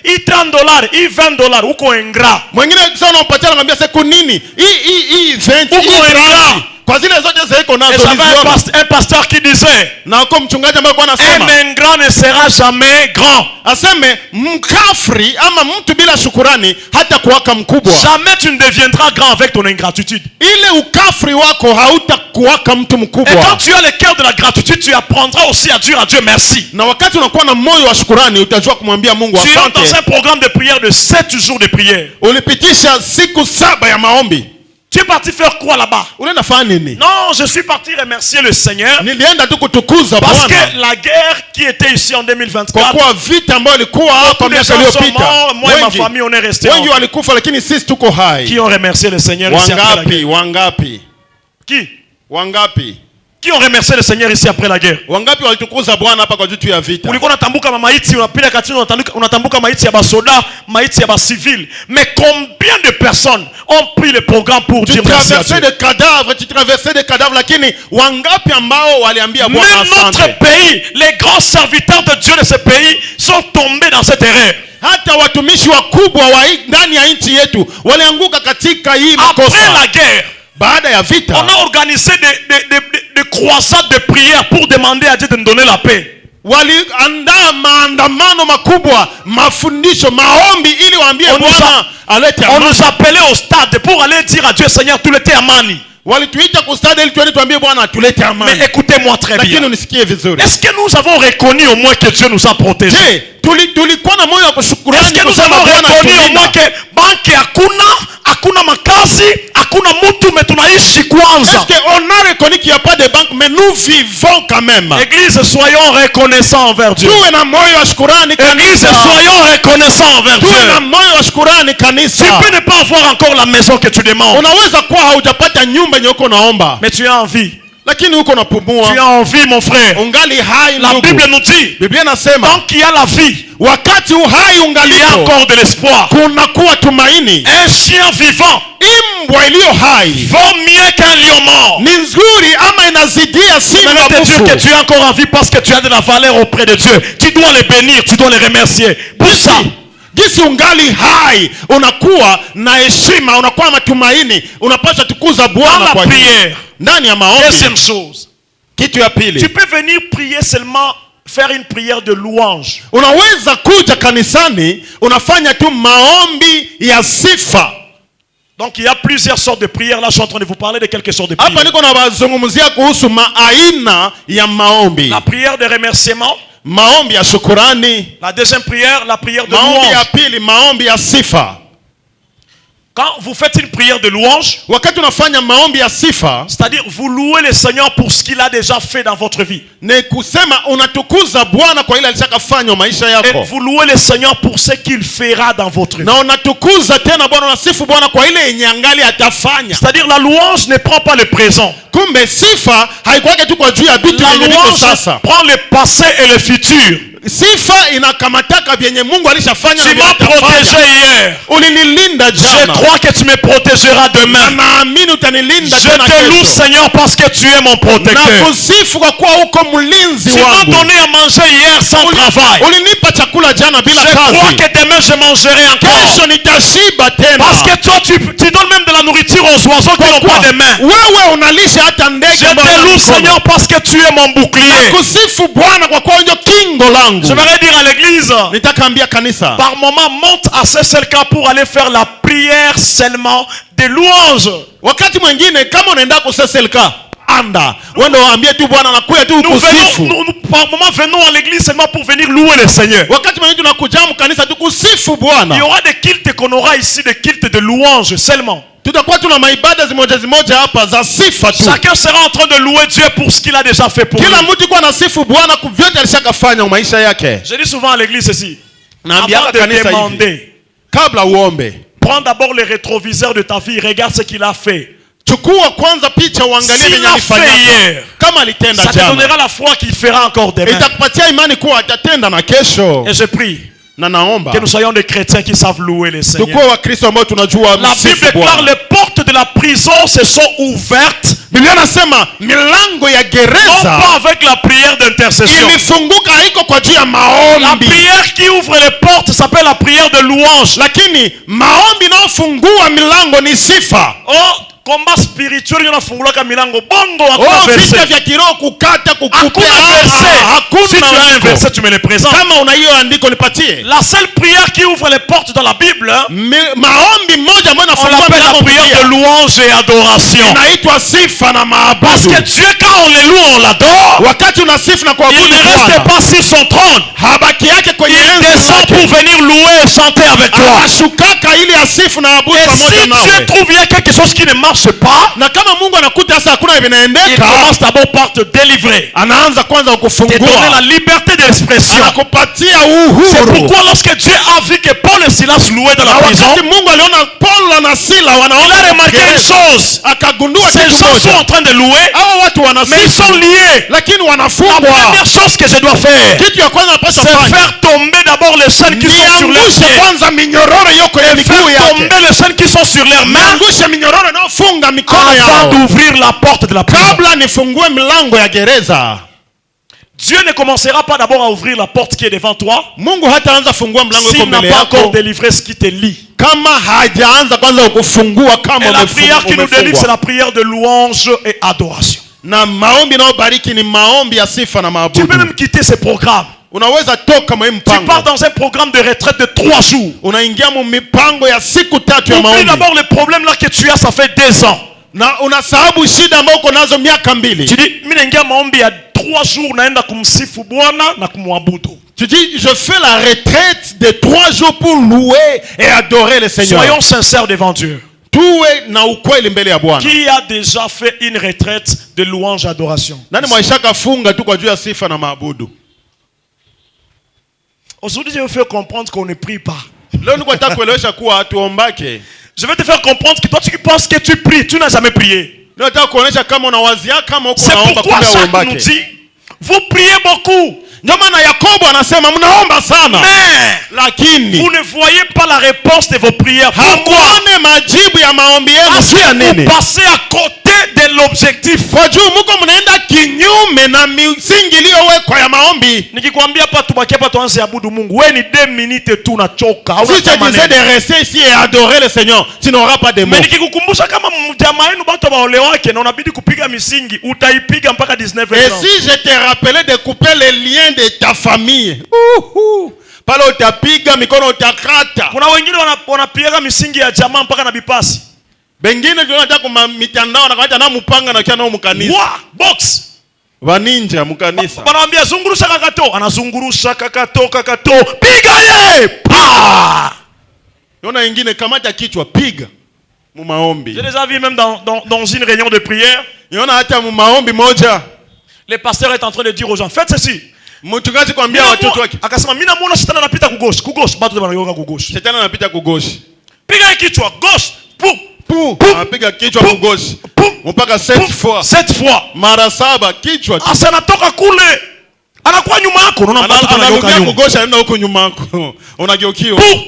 hii 30 $, hii 20 $, uko ingrat. Mwingine sasa unampatia, anamwambia sasa kunini hii hii hii 20 Uko hii 30 ingrat. Kwa zile zote ziko Et nazo j'avais niliziona. un pasteur qui disait, Na huko mchungaji ambaye alikuwa anasema, un ingrat ne sera jamais grand. Aseme mkafri ama mtu bila shukurani hata kuwaka mkubwa. Jamais tu ne deviendras grand avec ton ingratitude. Ile ukafri wako hautakuwaka mtu Et mkubwa. quand tu as le cœur de la gratitude, tu apprendras aussi à dire à Dieu merci. Na wakati unakuwa na moyo wa shukurani utajua kumwambia Mungu Tu entres dans asante. un programme de prière de 7 jours de prière. Ulipitisha siku 7 ya maombi. Tu es parti faire quoi là-bas? Unaenda fanya nini? Non, je suis parti remercier le Seigneur. Nilienda tu kutukuza Parce Bwana. que la guerre qui était ici en Kwa 2024, kuwa vita ambayo ilikuwa hapa beaucoup de miaka gens sont iliyopita, morts, moi et ma wengi, famille, on est restés wengi en vie. walikufa, lakini sisi tuko hai. Qui ont remercié le Seigneur ici après la Wangapi? guerre? Wangapi? Qui? Wangapi? Qui ont remercié le Seigneur ici après la guerre? Wangapi walitukuza Bwana hapa kwa juu ya vita? Ulikuwa unatambuka mamaiti, unapita katini, unatambuka maiti ya basoda, maiti ya bacivil, mais combien de personnes ont pris le programme pour Tu dire merci à traversais Dieu? des cadavres, tu traversais des cadavres, lakini wangapi ambao waliambia Bwana Même notre asante? Pays, les grands serviteurs de Dieu de ce pays sont tombés dans cette erreur. Hata watumishi wakubwa wa ndani ya nchi yetu walianguka katika hii Après makosa. La guerre, Baada ya vita, on a organisé des croisades de prière pour demander à Dieu de nous donner la paix. Waliandaa maandamano makubwa, mafundisho, maombi ili waambie On nous Bwana alete On amani. Nous appelait au stade pour aller dire à Dieu, Seigneur, tulete amani. Walituita kustade ili tuende tuambie Bwana tulete amani. Mais écoutez-moi très Lakini bien. unisikie vizuri. Est-ce que nous avons reconnu au moins que Dieu nous a protégés? Je, tulikuwa na moyo wa Est-ce kushukurani que nous kusema avons Bwana reconnu au tulinda? moins que banque hakuna, hakuna makazi, hakuna mtu, mais tunaishi kwanza? Est-ce qu'on a reconnu qu'il n'y a pas de banque, mais nous vivons quand même? Église, soyons reconnaissants envers Dieu. Tuwe na moyo wa shukurani Église, kanisa. Soyons reconnaissants envers Tuwe Dieu. Na moyo wa shukurani Tu kanisa. peux ne pas avoir encore la maison que tu demandes, Unaweza kuwa haujapata nyumba yenye uko naomba, mais tu as envie. Lakini uko Tu unapumua, as envie, mon frère. Ungali hai La ndugu. Bible nous dit, Biblia inasema tant qu'il y a la vie, wakati uhai il y a ungaliko, encore de l'espoir. Kunakuwa tumaini. Un chien vivant Imbwa iliyo hai vaut mieux qu'un lion mort. Ni nzuri ama inazidia simba J'aimerais te dire que mfu. tu es encore en vie parce que tu as de la valeur auprès de Dieu. Tu dois les bénir, tu dois les remercier. Pour ça, Jinsi ungali hai unakuwa na heshima, unakuwa na matumaini, unapaswa tukuza Bwana Dans la kwa hiyo. Prière. Ndani ya maombi. Deuxième chose, Kitu ya pili, tu peux venir prier seulement, faire une prière de louange. Unaweza kuja kanisani unafanya tu maombi ya sifa. Donc il y a plusieurs sortes de prières. Là, je suis en train de vous parler de quelques sortes de Hapa prières. niko nawazungumzia kuhusu maaina ya maombi. La prière de remerciement. Maombi ya shukurani. La deuxième prière, la prière de Maombi ya louange. Pili, maombi ya sifa. Quand vous faites une prière de louange, Wakati unafanya maombi ya sifa, c'est-à-dire vous louez le Seigneur pour ce qu'il a déjà fait dans votre vie. Ni kusema unatukuza Bwana kwa ile alishakafanya maisha Et yako, vous louez le Seigneur pour ce qu'il fera dans votre vie. Na unatukuza tena Bwana, unasifu Bwana kwa ile yenye angali atafanya. C'est-à-dire la louange ne prend pas le présent. Kumbe sifa haikuwake tu kwa juu ya vitu La vyenye viko louange sasa. Prend le passé et le futur. Sifa inakamataka vyenye Mungu alishafanya Tu na m'as vyenye atafanya. protégé hier. Ulinilinda Je jana. Crois que tu me protégeras Na demain. naamini utanilinda Je tena te loue, kesho. Seigneur, parce que tu es mon protecteur. Nakusifu kwa kuwa uko mlinzi Tu m'as wangu. Donné à manger hier sans travail. Ulinipa chakula jana bila Je crois kazi. Que demain je mangerai encore. Kesho nitashiba tena. Parce que toi, tu donnes même de la nourriture aux oiseaux qui n'ont Kwa pas de main. Wewe unalisha hata ndege Je ambao te hawana loue, mikono. Seigneur, parce que tu es mon bouclier. Kusifu Bwana kwa kuwa ndio kingo langu. J'aimerais dire à l'église, Nitakaambia kanisa, par moment, monte à CCLK pour aller faire la prière seulement des louanges. Wakati mwingine kama unaenda ku CCLK, anda wende waambie tu Bwana nakuya tu Nous venons, kusifu. nous, par moment, venons à l'église seulement pour venir louer le Seigneur. Wakati mwingine tunakuja mkanisa tu kusifu Il y Bwana. Aura des cultes qu'on aura ici, des cultes de louanges seulement. Tutakuwa tuna maibada zimoja zimoja hapa za sifa tu. Chacun sera en train de louer Dieu pour ce qu'il a déjà fait pour lui. Kila mtu kuwa nasifu Bwana kwa vyote alishakafanya maisha yake. Je dis souvent à l'église ceci. Naambiaka Avant de kanisa hivi, demander, kabla uombe, prends d'abord le rétroviseur de ta vie, regarde ce qu'il a fait. Chukua kwanza picha uangalie S'il venye l'a fait alifanyaka. Hier, Kama alitenda ça te jana, donnera la foi qu'il fera encore demain. Itakupatia imani kuwa atatenda na kesho. Et je prie Na naomba que nous soyons des chrétiens qui savent louer le Seigneur. Tukuwe Wakristo ambao tunajua La msifu Bible déclare: Bwana. Les portes de la prison se sont ouvertes, Biblia nasema milango ya non gereza pas avec la prière d'intercession. Ilifunguka haiko kwa juu ya La maombi, prière qui ouvre les portes s'appelle la prière de louange. Lakini maombi inayofungua milango ni sifa. Oh, combat spirituel inafungulaka milango bongo, hakuna Oh, vita verset. Vya kiroho kukata Hakuna kukupea, verset. hakuna Si tu as un andiko. Verset, tu me le présentes. Kama una hiyo andiko nipatie. La seule prière qui ouvre les portes dans la Bible, Maombi moja ambayo on inafungua l'appelle la milango prière Biblia, de louange et adoration. Inaitwa sifa na Parce maabudu. que Dieu, quand on le loue, on l'adore, Wakati unasifu na il kuabudu ne reste Bwana, pas sur son trône. Habaki yake kwenye Il enzi descend lake. Pour venir louer et chanter avec toi. Anashukaka ili asifu na abudu Et pamoja si Dieu nawe. Trouve il y a quelque chose qui ne marche pas, Na kama Mungu anakuta sasa hakuna il vinaendeka, commence d'abord par te délivrer, anaanza kwanza te donner la kukufungua, liberté d'expression. anakupatia C'est uhuru. Pourquoi lorsque Dieu a vu que Paul et Silas louaient dans la Na prison, wakati Mungu aliona Paulo na Sila il wanaomba a remarqué une gereza, chose. Akagundua Ces kitu gens sont moja, en train de louer, hawa watu mais ils sont wanasifu, liés. Lakini La wanafungwa. Première chose que je dois faire, Kitu ya kwanza napaswa c'est fanya faire tomber d'abord les chaînes qui sont sur leurs niangushe pieds. Kwanza minyororo iliyo kwenye miguu Faire yake, tomber les chaînes qui sont sur leurs mains niangushe minyororo inayofunga mikono avant yao d'ouvrir la porte de la prison. Kabla nifungue milango ya gereza. Dieu ne commencera pas d'abord à ouvrir la porte qui est devant toi Mungu hataanza fungua mlango iko s'il n'a mbele pas encore yako délivré ce qui te lie. Kama hajaanza kwanza kufungua kama Et la prière qui nous délivre, c'est umefungwa. La prière de louange et adoration. Na maombi inayobariki ni maombi ya sifa na Tu maabudu. Peux même quitter ce programme. Unaweza toka mwa hii Tu pars mpango, dans un programme de retraite de 3 jours. Unaingia mu mipango ya siku tatu ya Oublie maombi d'abord les problèmes là que tu as, ça fait 2 ans. Na unasahabu shida ambayo uko nazo miaka mbili. Tu dis, mimi naingia maombi ya 3 jours naenda kumsifu Bwana na kumwabudu. Tu dis, je fais la retraite de 3 jours pour louer et adorer le Seigneur. Soyons sincères devant Dieu. Tuwe na ukweli mbele ya Bwana. Qui a déjà fait une retraite de louange et adoration? Nani mwaishaka funga tu kwa juu ya sifa na maabudu? Aujourd'hui, je vais vous faire comprendre qu'on ne prie pas. Leo niko nataka kuelewesha kuwa hatuombake. Je vais te faire comprendre que toi, tu penses que tu pries, tu n'as jamais prié. Leo nataka kuonyesha kama unawazia kama uko C'est unaomba pourquoi kumbe Jacques nous hauombake. Dit, vous priez beaucoup, Ndio maana Yakobo anasema mnaomba sana, mais lakini vous ne voyez pas la réponse de vos prières. Pourquoi? Hamuone majibu ya maombi yenu. Parce Juu ya que vous nini? Passez à côté de l'objectif. Kwa juu muko mnaenda kinyume na misingi iliyowekwa ya maombi. Nikikwambia hapa tubakie hapa tuanze abudu Mungu, wewe ni 2 minutes tu unachoka. Hauna Si je kama disais neno. De rester ici et adorer le Seigneur, tu n'auras pas de mots. Mais nikikukumbusha kama jamaa yenu batu baolewake na unabidi kupiga misingi, utaipiga mpaka 19 Et si je te rappelais de couper les liens de ta famille, uhu, pale utapiga mikono utakata. Kuna wengine wanapiga misingi ya jamaa mpaka na bipasi. Bengine tunataka kuma mitandao na kawacha na mupanga na kia nao mkanisa. Wa box. Vaninja mkanisa. Wanawambia zungurusha kakato, anazungurusha kakato kakato, piga ye pa. Yona ingine kamata kichwa piga mu maombi. J'ai déjà vu même dans une réunion de prière, Yona hata mu maombi moja le pasteur est en train de dire aux gens, faites ceci. Mchungaji kwambia watoto wake, Akasema mimi namuona shetani anapita ku gauche, ku gauche, batu wanayoka ku gauche. Shetani anapita ku gauche. Piga ye kichwa gauche, pum, Pu, Pum. Anapiga kichwa Pum. Ku gauche. Pum, Mpaka sept pum, fois. Sept fois. Mara saba kichwa tu. Asa anatoka kule. Anakuwa nyuma yako unaona mtoto anageuka Analumia nyuma. ku gauche, anaenda huko nyuma yako, unageukiwa. Pou,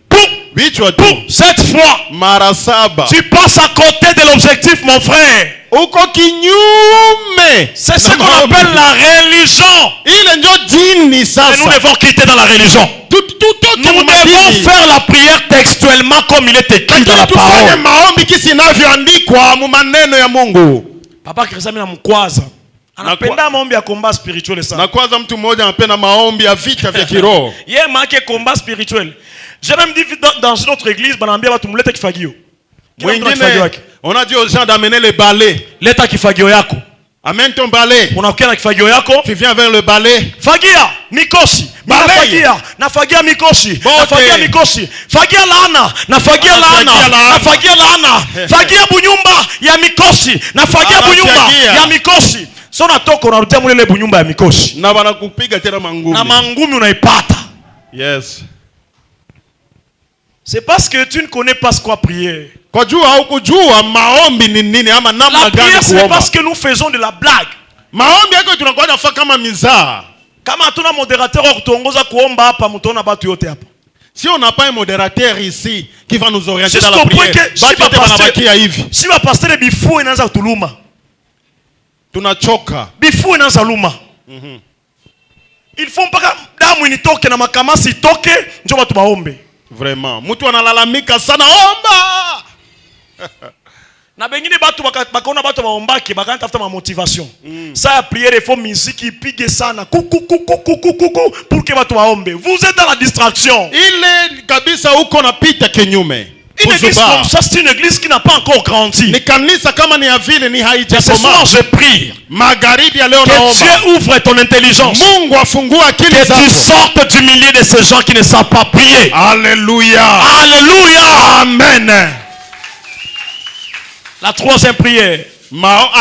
pou, Vichwa tu. Pou, sept fois. Mara saba. Tu passes à côté de l'objectif, mon frère. Uko kinyume. C'est ce qu'on appelle la religion. Ile njo dini. Et nous Sasa devons quitter dans la religion. Tutoke Nous mu devons madini. Faire la prière textuellement comme il est écrit dans la Lakini tufanye parole. Maombi kisi inavyoandikwa mu maneno ya Mungu. Papa Christian mimi namkwaza. Anapenda maombi ya combat spirituel sana. Na kwanza mtu mmoja anapenda maombi ya vita vya kiroho. Ye make combat spirituel. J'ai même dit dans une autre église, banaambia watu mlete kifagio. Kila mtu na kifagio Mwingine, yake. on a dit aux gens d'amener les balais. Leta kifagio yako. Amène ton balai. Unakuja na kifagio yako. Tu viens vers le balai. Fagia mikosi. Balai. Nafagia, nafagia mikosi. Bote. Nafagia mikosi. Fagia laana, nafagia laana, Anafagia laana. Nafagia laana. Fagia bunyumba ya mikosi, nafagia bunyumba Anafagia. Ya mikosi. So natoka unarudia mulele bunyumba ya mikosi. Na wanakupiga tena mangumi. Na mangumi unaipata. Yes. C'est parce que tu ne connais pas ce quoi prier. Kwa jua haukujua maombi ni nini ama namna La gani prière, ce n'est kuomba. pas ce que nous faisons de la blague. Maombi yako tunakuwa nafaa kama mizaa. Kama hatuna modérateur wa kutuongoza kuomba hapa, mtaona batu yote hapa. Si on n'a pas un modérateur ici qui va nous orienter dans la Jusqu'au point prière, que si batu yote wanabakia hivi. Si bapasteur bifu inaanza kutuluma. Tunachoka. Bifu inaanza luma. Il faut mpaka damu initoke na makamasi itoke njo watu baombe. Vraiment. Mtu analalamika sana, omba. Na bengine batu bakaona batu baombake bakaanza tafuta ma motivation. Saa ya prière, il faut musique ipige sana kuku kuku kuku kuku pour que batu baombe. Vous êtes dans la distraction. Ile kabisa huko napita kinyume. Une église Kuzubaa. Comme ça, c'est une église qui n'a pas encore grandi. Ni kanisa kama ni ya vile ni Et ce haijakomaa. soir, je prie Magharibi ya leo que naomba. Dieu ouvre ton intelligence. Mungu afungue akili Que tu zako. Sortes du milieu de ces gens qui ne savent pas prier. Alléluia. Alléluia. Amen. La troisième prière,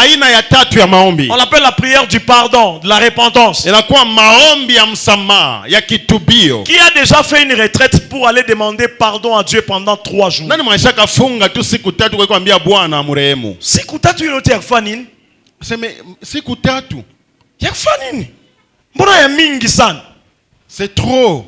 Aina ya tatu ya maombi on l'appelle la prière du pardon, de la repentance. Inakuwa maombi ya msamaha ya kitubio. Qui a déjà fait une retraite pour aller demander pardon à Dieu pendant 3 jours? Nani mwashaka funga tu siku tatu kwa kuambia Bwana amrehemu? Siku tatu yote ya kufanya nini? Seme siku tatu. Ya kufanya nini? Mbona ya mingi sana? C'est trop.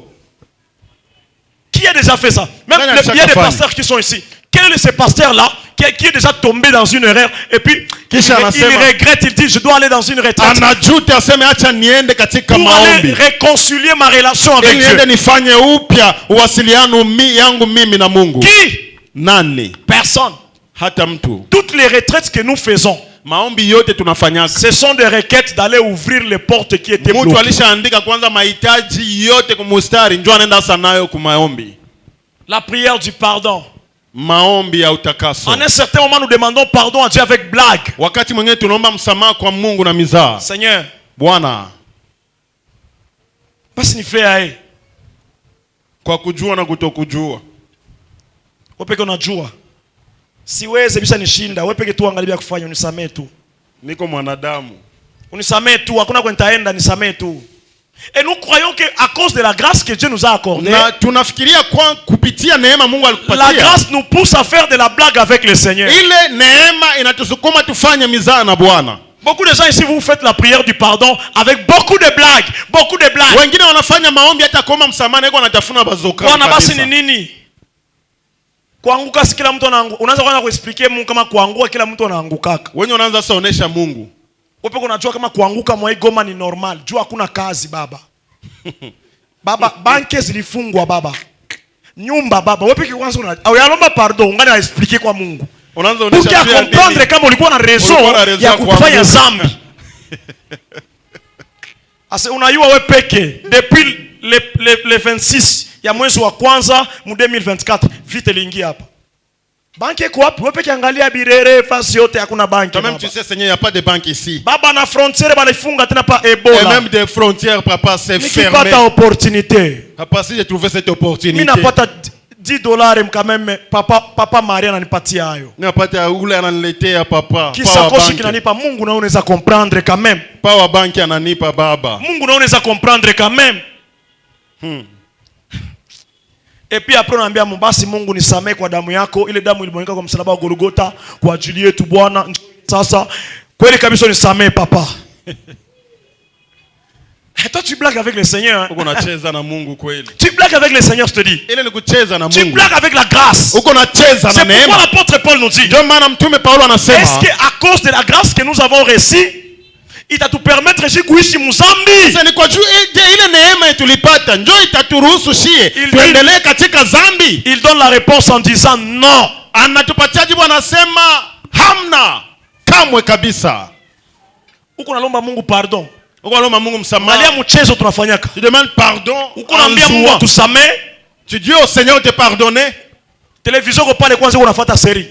Qui a déjà fait ça? Même Nani il y a des alishaka pasteurs qui sont ici. Quel est de ces pasteurs-là qui est déjà tombé dans une erreur et puis Kisha il anasema- regrette, il dit: je dois aller dans une retraite Anajuta aseme acha niende katika pour aller maombi réconcilier ma relation avec ili niende Dieu. Nifanye upya uwasiliano yangu mimi na Mungu. Qui? Nani? Personne. Hata mtu. Toutes les retraites que nous faisons, Maombi yote tunafanyaka, ce sont des requêtes d'aller ouvrir les portes qui étaient mtu bloquées. Alishaandika kwanza mahitaji yote kumustari njo anaenda sasa nayo kumaombi. La prière du pardon. Maombi ya utakaso. En un certain moment, nous demandons pardon à Dieu avec blague. Wakati mwingine tunaomba msamaha kwa Mungu na mizaa. Seigneur, Bwana, basi nifie aye. Kwa kujua na kutokujua. Wewe peke unajua. Siwezi bisa nishinda. Wewe peke tu angalia kufanya, unisamee tu. Niko mwanadamu. Unisamee tu, hakuna kwa nitaenda, nisamee tu. Et nous croyons que à cause de la grâce que Dieu nous a accordée, Na tunafikiria kwa kupitia neema Mungu la alikupatia, grâce nous pousse à faire de la blague avec le Seigneur. Ile neema inatusukuma tufanye mizaa na Bwana. Beaucoup de gens ici, vous faites la prière du pardon avec beaucoup de blagues, beaucoup de blagues. Wengine wanafanya maombi hata kuomba msamaha na iko anatafuna bazoka Bwana basi kabisa. ni nini? Kuanguka si kila mtu anaanguka. Unaanza kwanza kuexpliquer Mungu kama kuanguka kila mtu anaangukaka. Wenye unaanza sasa onesha Mungu. Wewe peke unajua kama kuanguka mwa hii Goma ni normal. Jua hakuna kazi, baba. Baba, banque zilifungwa, baba. Nyumba, baba. Wewe peke kwanza una au yalomba pardon, ungani expliquer kwa Mungu. Unaanza Pour onesha qu'il pia comprendre nini? Kama ulikuwa na raison Ulikuwa na raison ya ya kufanya kuanguka. zambi. Ase unayua we peke depuis le 26 ya mwezi wa kwanza mu 2024 vite iliingia hapa. Banque iko wapi? Wewe peke angalia Birere fasi yote hakuna banque. Toi-même Baba. tu sais, Seigneur, il n'y a pas de banque ici. Baba, na frontière banaifunga tena pa Et Ebola. même des frontières, papa, c'est fermé. Nikipata opportunité. Papa, si j'ai trouvé cette opportunité. Mimi napata 10 dollars quand même, papa papa Maria ananipatia hayo. Napata ule ananiletea, papa. Power Kisakoshi bank. Kinanipa Mungu na unaweza comprendre quand même. Power bank ananipa, baba. Mungu na unaweza comprendre quand même. Et puis après unaambia Mungu, basi Mungu nisamee kwa damu yako, ile damu ilimwagika kwa msalaba wa Golgotha kwa ajili yetu, Bwana. Sasa kweli kabisa unisamee, papa. Toi, tu blagues avec le Seigneur, hein. Uko unacheza na Mungu kweli. Tu blagues avec le Seigneur, je te dis. Ile ni kucheza na Tu Mungu. blagues avec la grâce. Uko unacheza na C'est pourquoi neema. L'apôtre Paul nous dit: Ndio maana mtume Paulo anasema, Est-ce qu'à cause de la grâce que nous avons reçue, il t'a tout permettre si kuishi muzambi? Sasa ni kwa juu je, ile neema tulipata njo itaturuhusu shie tuendelee katika zambi? Il donne la réponse en disant non. Anatupatia jibu, anasema hamna, kamwe kabisa. Uko nalomba Mungu pardon. Uko naomba Mungu msamaha. Angalia mchezo tunafanyaka. Tu demandes pardon Uko en naambia Mungu jouant. atusamee. Tu dis au Seigneur de te pardonner Télévision ko pale kwanza uko unafuata série.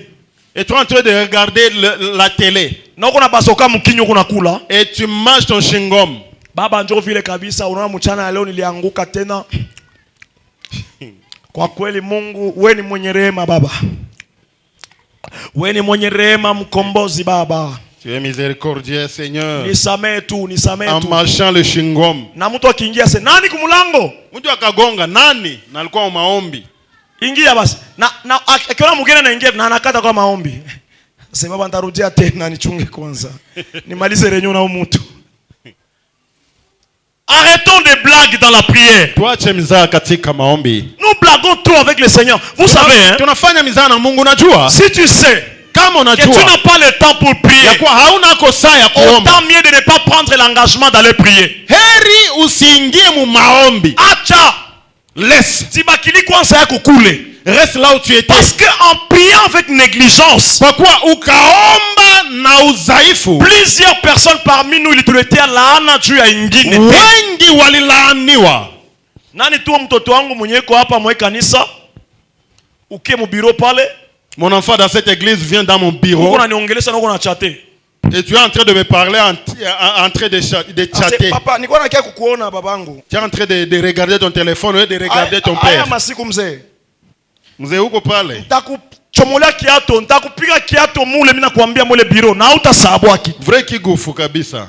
Et tu es en train de regarder la télé Na uko na basoka mkinyo uko nakula. Et tu manges ton chewing-gum. Baba njoo vile kabisa, unaona mchana ya leo nilianguka tena. Kwa kweli Mungu, we ni mwenye rehema baba. We ni mwenye rehema mkombozi baba. Tu es miséricordieux, Seigneur. Nisamee tu, nisamee En tu. mâchant le chewing-gum. Na mtu akiingia se nani kumulango? Mtu akagonga nani? Na alikuwa maombi. Ingia basi. Na akiona mgeni anaingia na anakata kwa maombi. Sasa baba nitarudia tena nichunge kwanza. Nimalize réunion na huyu mtu. Arrêtons des blagues dans la prière. Tuache mizaa katika maombi. Nous blaguons trop avec le Seigneur. Vous savez, hein? Tunafanya mizaa na Mungu, unajua? Si tu sais Kama que tu unajua n'as pas le temps pour prier, ya kuwa hauna kosa ya kuomba, autant mieux de ne pas prendre l'engagement d'aller prier. Heri usiingie mu maombi. Acha, Laisse. Tibakili kwanza yako kule. Reste là où tu étais. Parce que en priant avec négligence, Kwa kuwa ukaomba na udhaifu, plusieurs personnes parmi nous ilituletea laana juu ya ingine. Wengi walilaaniwa. Nani tu mtoto wangu mwenye iko hapa mwe kanisa, ukie mu bureau pale, Mon enfant dans cette église vient dans mon bureau uko unaniongelesha na uko na chatter. Et tu es en train de me parler en train de chatter. Papa, nilikuwa nakia kukuona babangu. Tu es en train de regarder ton téléphone au lieu de regarder ton Haya père. Masiku mzee. Mzee huko pale. Nitakuchomolea kiato, nitakupiga kiato mule, mimi nakwambia mule bureau na hautasahau kitu. Vrai kigufu kabisa.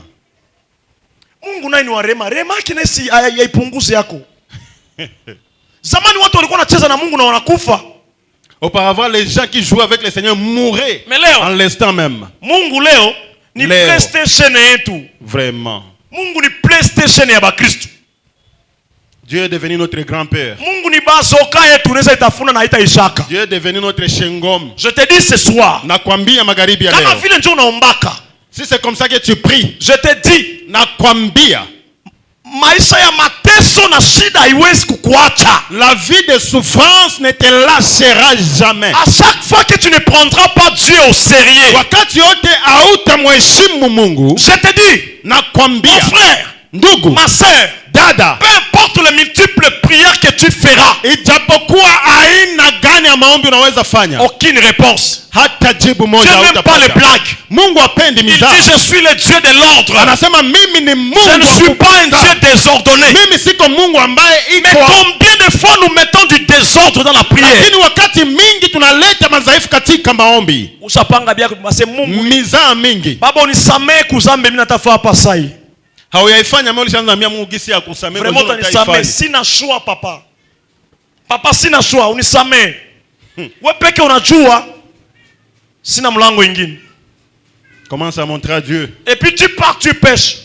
Mungu naye ni wa rehema. Rehema yake naye si haipunguzi yako. Zamani watu walikuwa wanacheza na Mungu na wanakufa. Auparavant, les gens qui jouaient avec le Seigneur mouraient Mais leo en l'instant même. Mungu leo ni Leo. PlayStation yetu. Vraiment. Mungu ni PlayStation ya Bakristo. Dieu est devenu notre grand-père. Mungu ni bazoka yetu, unaweza itafuna na haitaishaka. Dieu est devenu notre chewing-gum. Je te dis ce soir, Nakwambia magharibi ya kama leo. vile njo unaombaka, Si c'est comme ça que tu pries, je te dis, nakwambia maisha ya mateso na shida haiwezi kukuacha. La vie de souffrance ne te lâchera jamais. À chaque fois que tu ne prendras pas Dieu au sérieux, Wakati yote hautamheshimu Mungu, je te dis, nakwambia mon frère, ndugu, ma soeur, dada, peu importe les multiples prières que tu feras, ijapokuwa aina gani ya maombi unaweza fanya, aucune réponse. Hata jibu moja Dieu n'aime pas les hautapata. Blagues. Mungu hapendi Il mizaha. dit: je suis le Dieu de l'ordre. Anasema mimi ni Mungu Je ne wa suis pas un kupanga. Dieu désordonné. Mimi siko Mungu ambaye Mais iko combien de fois nous mettons du désordre dans la prière? Lakini wakati mingi tunaleta madhaifu katika maombi, Ushapanga bia basi Mungu. Mizaa mingi. Baba unisamehe kuzambe mimi natafa hapa sai. Hauyaifanya mimi ulishaanza ambia Mungu gisi ya kusamehe Vraiment kwa utanisamehe, utaifanya. sina choix papa. Papa sina choix, unisamehe. Wewe peke unajua sina mlango ingine. Commence à montrer à Dieu. Et puis tu pars, tu pèches.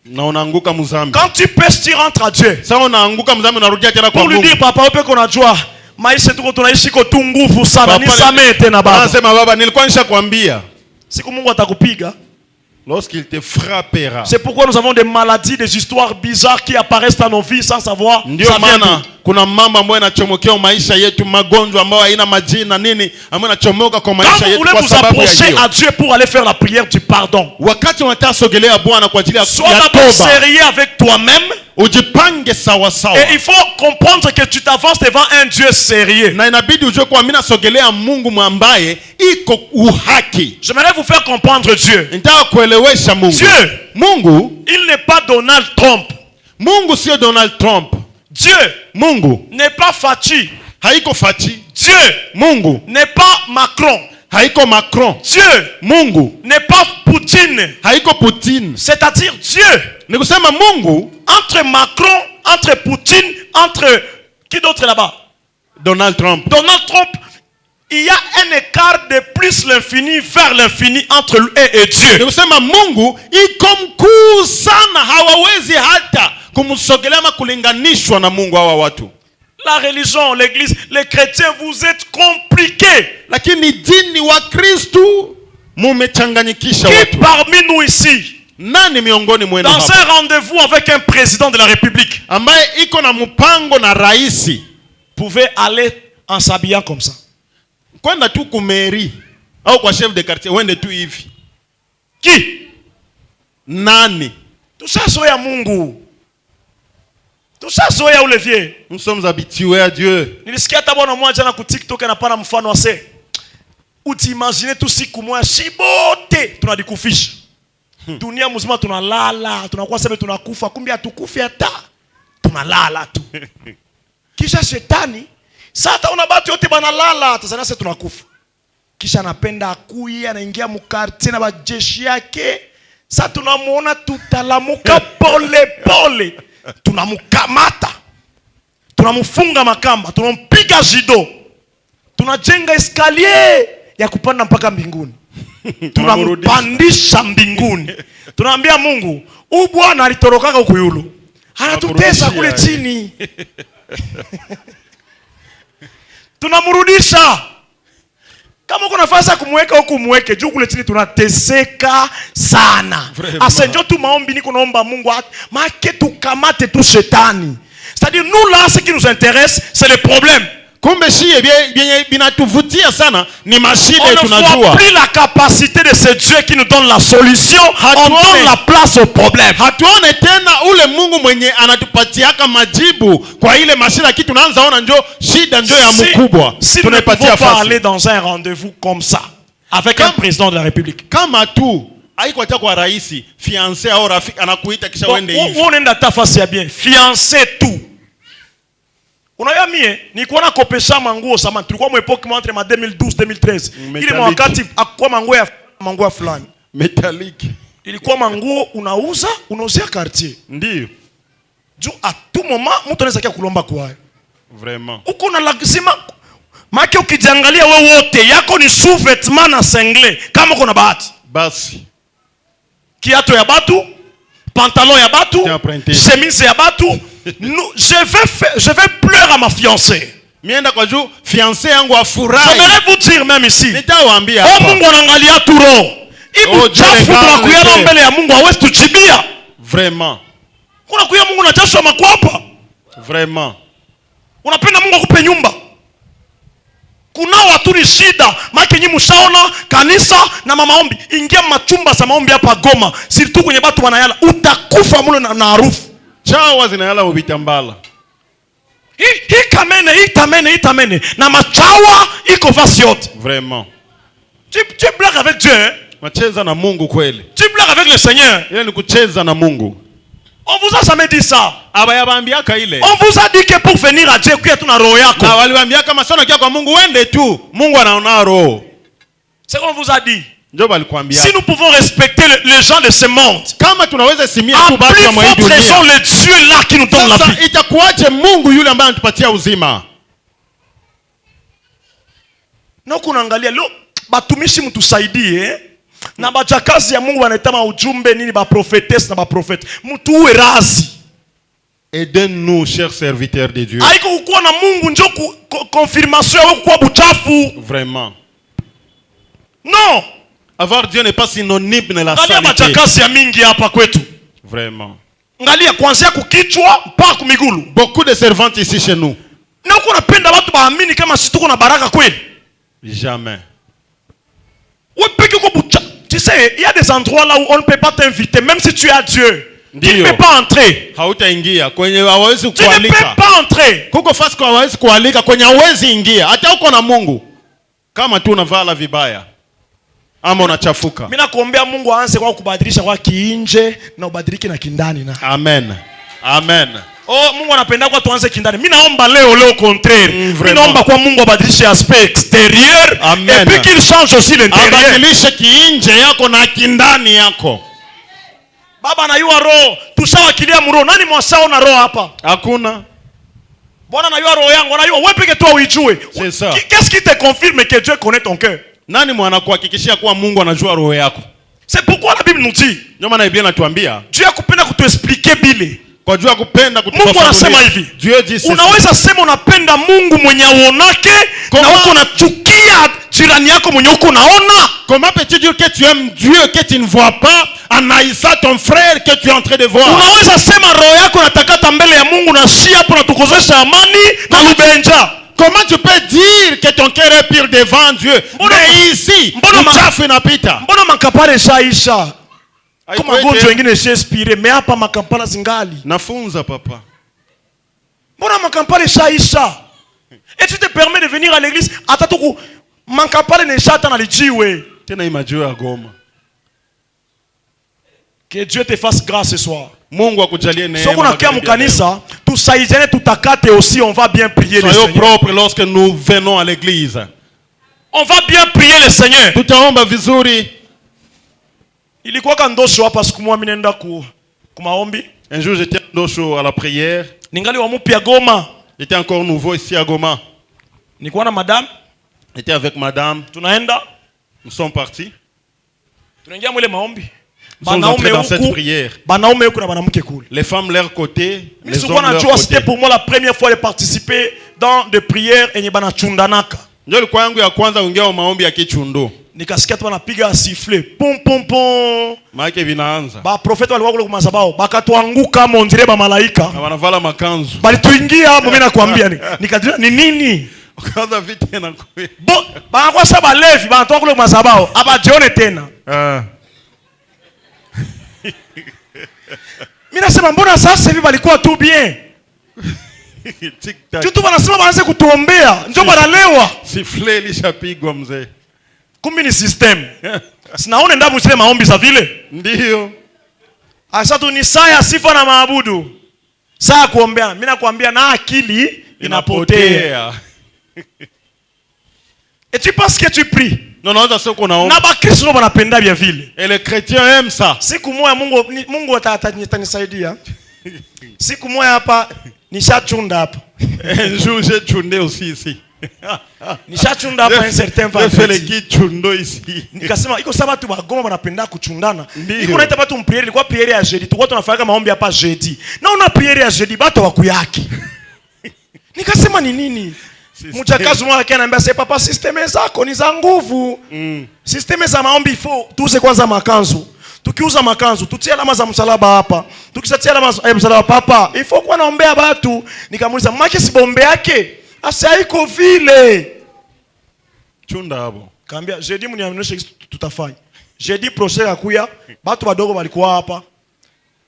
Na unaanguka muzambi. Quand tu pèches, tu rentres à Dieu. Sasa unaanguka muzambi unarudia tena kwa Pour lui Mungu. dire papa, wewe peke unajua maisha tuko tunaishi iko tu nguvu sana. Papa, Nisamehe tena baba. Anasema baba nilikuwa nishakwambia. Siku Mungu atakupiga. Lorsqu'il te frappera. C'est pourquoi nous avons des maladies, des histoires bizarres qui apparaissent dans nos vies sans savoir. Ndio Ça vient maana d'où. Kuna mambo ambayo yanachomokea maisha yetu, magonjwa ambayo haina majina nini, ambayo yanachomoka kwa Quand maisha vous yetu voulez kwa vous sababu ya approcher hiyo. À Dieu pour aller faire la prière du pardon, Wakati unataka sogelea Bwana kwa ajili ya, sois ya d'abord toba, sérieux avec toi-même. Ujipange sawa sawa, Et il faut comprendre que tu t'avances devant un Dieu sérieux. Na inabidi ujue kuwa mimi nasogelea Mungu ambaye iko uhaki. J'aimerais vous faire comprendre Dieu. Nitaka kuelewesha Mungu. Dieu. Mungu, Il n'est pas Donald Trump. Mungu sio Donald Trump. Dieu Mungu n'est pas Fatshi. Haiko Fatshi. Dieu Mungu n'est pas Macron. Haiko Macron. Dieu Mungu n'est pas Poutine. Haiko Putin. C'est-à-dire Dieu, Ni kusema Mungu entre Macron, entre Poutine, entre qui d'autre là-bas? Donald Trump. Donald Trump, il y a un écart de plus l'infini vers l'infini entre lui et Ni Dieu. Kusema Mungu iko mkuu sana, hawawezi hata Kumsogelea ama kulinganishwa na Mungu hawa watu. La religion, l'église, les chrétiens, vous êtes compliqués. Lakini dini wa Kristu mumechanganyikisha Qui watu. Parmi nous ici, Nani miongoni mwenu dans hapa un rendez-vous avec un président de la République, ambaye iko na mpango na raisi pouvait aller en s'habillant comme ça? Kwenda tu ku mairie au kwa chef de quartier uende tu hivi? Qui? Nani? Tushazoea Mungu. Tushazoea ule vieux. Nous sommes habitués à Dieu. Nilisikia hata bwana mmoja jana ku TikTok anapana mfano ase. Utiimagine tu siku moja shibote tunadikufisha. Dunia mzima tunalala, tunakuwa sema tunakufa, kumbe hatukufi hata. Tunalala tu. Kisha shetani sasa una batu yote banalala, Tanzania sasa tunakufa. Kisha anapenda akuye, anaingia mu quartier na bajeshi yake. Sasa tunamuona tutalamuka pole pole. Tunamkamata. Tunamfunga makamba, tunampiga judo. Tunajenga escalier ya kupanda mpaka mbinguni. Tunampandisha mbinguni. Tunaambia Mungu, huyu bwana alitorokaka huku yulu. Anatutesa kule Tunamrudishia. Chini. Tunamrudisha. Kama uko nafasi ya kumweka huku muweke, juu kule chini tunateseka sana. Vraiment. Ase njo tu maombi niko naomba Mungu make tukamate tu shetani. C'est-à-dire, nous là, ce qui nous intéresse, c'est le problème. Kumbe shie byenye binatuvutia sana ni mashida On ne voit tunajua. Plus la capacité de ce Dieu qui nous donne la solution. On Hatuone. Donne la place au problème. Hatuone tena ule Mungu mwenye anatupatiaka majibu kwa ile mashida, kitu tunaanza ona njo shida njo ya mkubwa Si nous ne tunaipatia pouvons pas fasi. Aller dans un rendez-vous comme ça, avec un président de la République. Kama tu haiko hata kwa raisi, fiancé au rafiki anakuita kisha Bon, uende hivi. unaenda ta fasi ya bien, fiancé tu. Unajua mie nilikuwa nakopesha manguo sama, tulikuwa mu époque entre ma 2012 2013. Ile Métallique. Wakati akwa manguo ya fulani. Métallique. Ilikuwa manguo unauza, unauzia quartier. Ndio. Juu à tout moment mtu anaweza kia kulomba kwayo. Vraiment. Uko na lazima maki ukijiangalia we wote yako ni sous-vêtement na singlet kama uko na bahati. Basi. Kiato ya batu, pantalon ya batu, T'es emprunté. Chemise ya batu. Nous, je vais pleurer à ma fiancée. Mienda kwa juu fiancé yangu afurahi. J'aimerais vous dire même ici. Nitawaambia Oh hapa. Mungu anaangalia tu roho. Oh, Ibu Dieu chafu regarde tunakuya le cœur. Mbele ya Mungu hawezi tujibia. Vraiment. Kuna kuya Mungu na jasho makwapa. Vraiment. Unapenda Mungu akupe nyumba. Kuna watu ni shida, maana nyinyi mshaona kanisa na mamaombi. Ingia machumba za maombi hapa Goma, surtout kwenye batu wanayala, utakufa mule na harufu. Chawa zinayala mubitambala. Hii kamene, hii tamene, hii tamene na machawa iko fasi yote. Vraiment. Tu blagues avec Dieu, hein? Unacheza na Mungu kweli. Tu blagues avec le Seigneur. Ile ni kucheza na Mungu. On vous a jamais dit ça. Abayabambiaka ile. On vous a dit que pour venir à Dieu, kuya tu na roho yako. Na waliwaambia kama sasa unakia kwa Mungu uende tu. Mungu anaona roho. C'est qu'on vous a dit. Ndio walikwambia. Si nous pouvons respecter les gens de ce monde, Kama tunaweza simia à tu batu plus ya mwa hii forte dunia. Raison, le Dieu là qui nous donne la Sasa vie. Itakuwaje Mungu yule ambaye anatupatia uzima? Na kunaangalia leo batumishi mtusaidie na bajakazi ya Mungu wanaita maujumbe nini ba prophétesse na ba prophète. Mtuwe razi. Aidez-nous, chers serviteurs de Dieu. Haiko kukuwa na Mungu njo confirmation ya wewe kukuwa buchafu. Vraiment. Non. Avoir Dieu n'est pas synonyme de la Angalia saleté. bajakazi ya mingi hapa kwetu. Vraiment. Angalia kuanzia kukichwa mpaka kumigulu. Beaucoup de servantes ici chez nous. Na uko unapenda watu baamini kama sisi tuko na baraka kweli. Jamais. Wewe peke uko bucha. Tu sais, il y a des endroits là où on ne peut pas t'inviter, même si tu as Dieu. Tu ne Ndio. Peux pas entrer. Hautaingia kwenye hawawezi Tu ne peux kualika. Pas entrer. Kuko fasi kwa hawawezi kualika kwenye hauwezi ingia. Hata uko na Mungu. Kama tu unavala vibaya ama unachafuka. Mimi nakuombea Mungu aanze kwa kubadilisha kwa kiinje na ubadilike na kindani na. Amen. Amen. Oh, Mungu anapenda kwa tuanze kindani. Mimi naomba leo leo contraire. Mimi Vraiment. naomba kwa Mungu abadilishe aspect extérieur Amen. et puis qu'il change aussi l'intérieur. Abadilishe kiinje yako na kindani yako. Baba anayua roho, tushawakilia mroho. Nani mwashaona roho hapa? Hakuna. Bwana anayua roho yangu, anayua wewe peke tu uijue. C'est ça. Qu'est-ce qui te confirme que Dieu connaît ton cœur? Nani mwanakuhakikishia kuwa Mungu anajua roho yako? C'est pourquoi la Bible nous dit, Ndio maana Biblia inatuambia Dieu akupenda kutuexpliquer bile. Kwa juu ya kupenda Mungu anasema kutufafanulia. hivi. Dieu dit ceci. Unaweza sema unapenda Mungu mwenye auonake na Comment- uko unachukia jirani yako mwenye uko unaona? Comment peux-tu dire que tu aimes Dieu que tu ne vois pas en haïssant ton frère que tu es en train de voir? Unaweza sema roho yako inatakata mbele ya Mungu na shi hapo natukosesha amani na lubenja. Comment tu peux dire que ton cœur est pur devant Dieu? Mbona- Mais ici, mbona ma- uchafu inapita. Mbona makampala ishaisha? Kwa Haikuweke. magonjwa wengine ishaexpire, mais hapa makampala zingali. Nafunza papa. Mbona makampala ishaisha? Et tu te permets de venir à l'église hata tuku makampala inaisha hata na lijiwe. Tena hii majua ya Goma. Que Dieu te fasse grâce ce soir. Mungu akujalie neema. Soko unakia magharibi ya leo. mkanisa, tusaidiane, tutakate aussi, on va bien prier le Soyons Seigneur. propres lorsque nous venons à l'église. On va bien prier le Seigneur. Tutaomba vizuri. Ilikuwa kandosho hapa siku moja mimi naenda ku maombi. Un jour j'étais à Ndosho à la prière. Ningali wa mupya Goma. J'étais encore nouveau ici à Goma. Nilikuwa na madame, J'étais avec madame. Tunaenda, Nous sommes partis. Tunaingia mwile maombi. Nous sommes Banaume entrés dans cette huku, prière. banaume huku na banamke kule. Les femmes leur côté, Mimi les sikuwa hommes leur najua, c'était côté. pour moi la première fois de participer dans des prières yenye banachundanaka. Ndio ilikuwa yangu ya kwanza kuingia kwa maombi ya kichundo. Nikasikia tu wanapiga sifflet. Pum pum pum. Maana vinaanza. Ba prophète walikuwa kule kumazabao, bakatuanguka mondire ba malaika. Na wanavala makanzu. Balituingia hapo, mimi nakwambia ni. Nikajua ni nini? Kwanza vita inakuya. Bo banakuwa sasa balevi banatoka kule kumazabao, abajione tena. Ah. Mimi nasema mbona sasa hivi balikuwa tu bien? Tic tac. Tu wanasema baanze kutuombea, njo banalewa. Sifflet ilishapigwa mzee. Kumbi ni system. Sinaone ndabu zile maombi za vile. Ndio. Asa tu ni saa ya sifa na maabudu. Saa ya kuombea. Mimi nakwambia na akili inapotea. Inapotea. Et tu penses que tu pries. Non, non, sasa uko naomba. Na bakristo ndio wanapenda vya vile. Et les chrétiens aiment ça. Siku moja Mungu atanisaidia. Siku moja hapa nishachunda hapa. Un jour j'ai chundé aussi ici. Nishachunda hapa un certain J'ai fait le vendredi. kichundo ici. Nikasema iko sababu watu wa Goma wanapenda kuchundana. Ndio. Iko naita watu mpriere, ilikuwa priere ya jeudi. Tulikuwa tunafanya maombi hapa jeudi. Na una priere ya jeudi batu wakuyaki. Nikasema ni nini? System. Mchakazi mmoja akaniambia sasa, papa, system zako ni za nguvu. System za maombi ifo tuuze kwanza makanzu. Tukiuza makanzu tutie alama za msalaba hapa. Tukishatia alama za msalaba, papa, ifo kuwa naombea watu. Nikamuuliza maki si bombe yake? Asa haiko vile. Chunda hapo. Kaambia jeudi mniaminishe kitu tutafanya. Jeudi prochain akuya, batu wadogo walikuwa hapa.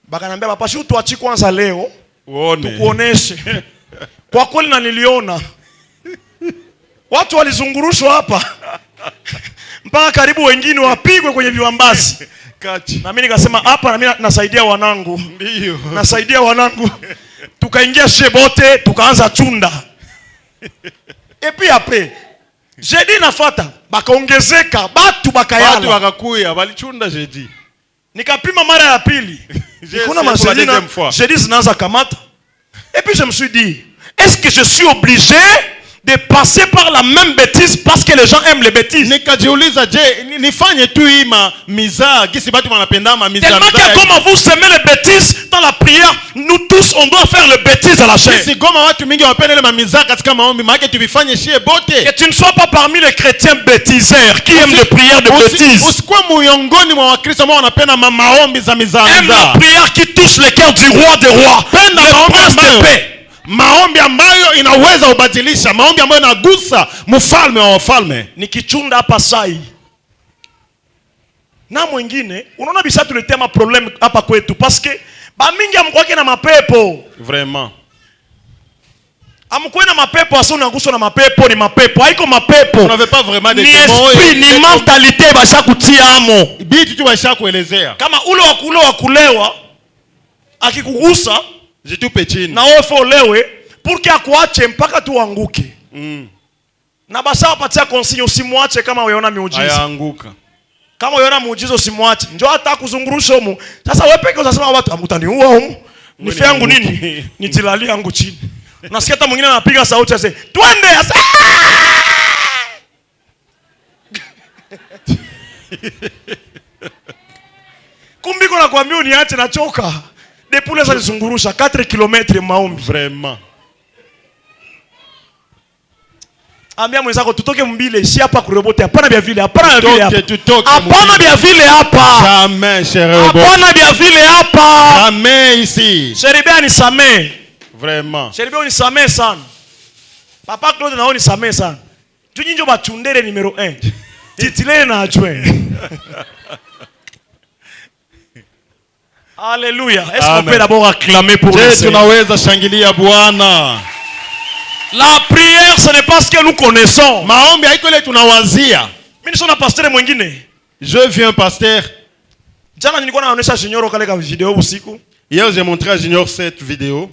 Bakanambia papa, shi tuachi kwanza leo Uone. tukuoneshe. Kwa kweli na niliona. Watu walizungurushwa hapa. Mpaka karibu wengine wapigwe kwenye viwambazi. Kachi. Na mimi nikasema hapa na mimi nasaidia wanangu. Ndio. Nasaidia wanangu. Tukaingia shebote, tukaanza chunda. Et puis après, jeudi nafata, bakaongezeka, batu bakayala. Watu wakakuya walichunda jeudi. Nikapima mara ya pili. J'ai Nikaona essayé pour la majeudi deuxième fois. Jeudi zinaanza kamata. Et puis je me suis dit, est-ce que je suis obligé de passer par la même bêtise parce que les gens aiment les bêtises? Nikajiuliza, je, nifanye tu hii ma mizaa gisi batu wanapenda ma mizaa. Tellement Mizaa que ya- comme vous semez les bêtises dans la prière, nous tous on doit faire les bêtises à la chaire. Gisi Goma watu mingi wanapenda ile mamizaa katika maombi, maana tuvifanye shie bote. Que tu ne sois pas parmi les chrétiens bêtiseurs qui aiment les prières de bêtises. Usikuwe miongoni mwa Wakristo ambao wanapenda maombi za mizaa Aime la mizaa. prière qui touche le cœur du roi des rois, Penda le maombi prince de ambayo, paix. Maombi ambayo inaweza kubadilisha, maombi ambayo inagusa mfalme wa wafalme. Nikichunda hapa sai na mwingine, unaona bisa tuletea ma problème hapa kwetu parce que bamingi amkwake na mapepo. Vraiment. Amkwe na mapepo, asa unaguswa na mapepo ni mapepo, haiko mapepo. On n'avait pas vraiment des Ni démons. esprit, ni mentalité basha kutia amo. Bitu tu waisha kuelezea. Kama ule wa kule wa kulewa akikugusa Jitupe chini. na wewe ulewe pour que akuache mpaka tuanguke. Na basa wapatia consigne, usimwache kama uyaona miujiza. Ayaanguka. Kama uyaona muujiza usimwache. Njoo hata kuzungurusha humu. Sasa wewe peke utasema watu utaniua humu. Nife yangu nini? Nitilalie yangu chini. Unasikia hata mwingine anapiga sauti ase, "Twende!" Ase, "Ah!" Kumbi kuna nakwambia uniache nachoka. Depuis leo zungurusha 4 km maombi. Vraiment. Ambia mwenzako tutoke mbile, si hapa kurobote, hapana vya vile, hapana vya vile hapa. Tutoke Hapana vya vile hapa. Jamais, cher Robot. Hapana vya vile hapa. Jamais ici. Chérubin anisamee. Vraiment. Chérubin unisamee sana. Papa Claude nao unisamee sana. Tu nyinjo bachundere numéro 1. Titulaire na adjoint. Alléluia. Est-ce qu'on peut d'abord acclamer pour le Seigneur? Tunaweza shangilia Bwana. La prière, ce n'est pas ce que nous connaissons. Maombi haiko ile tunawazia. Mimi nisona pasteur mwingine. Je viens pasteur. Jana nilikuwa naonesha Junior kale ka video usiku. Hier j'ai montré à Junior cette vidéo.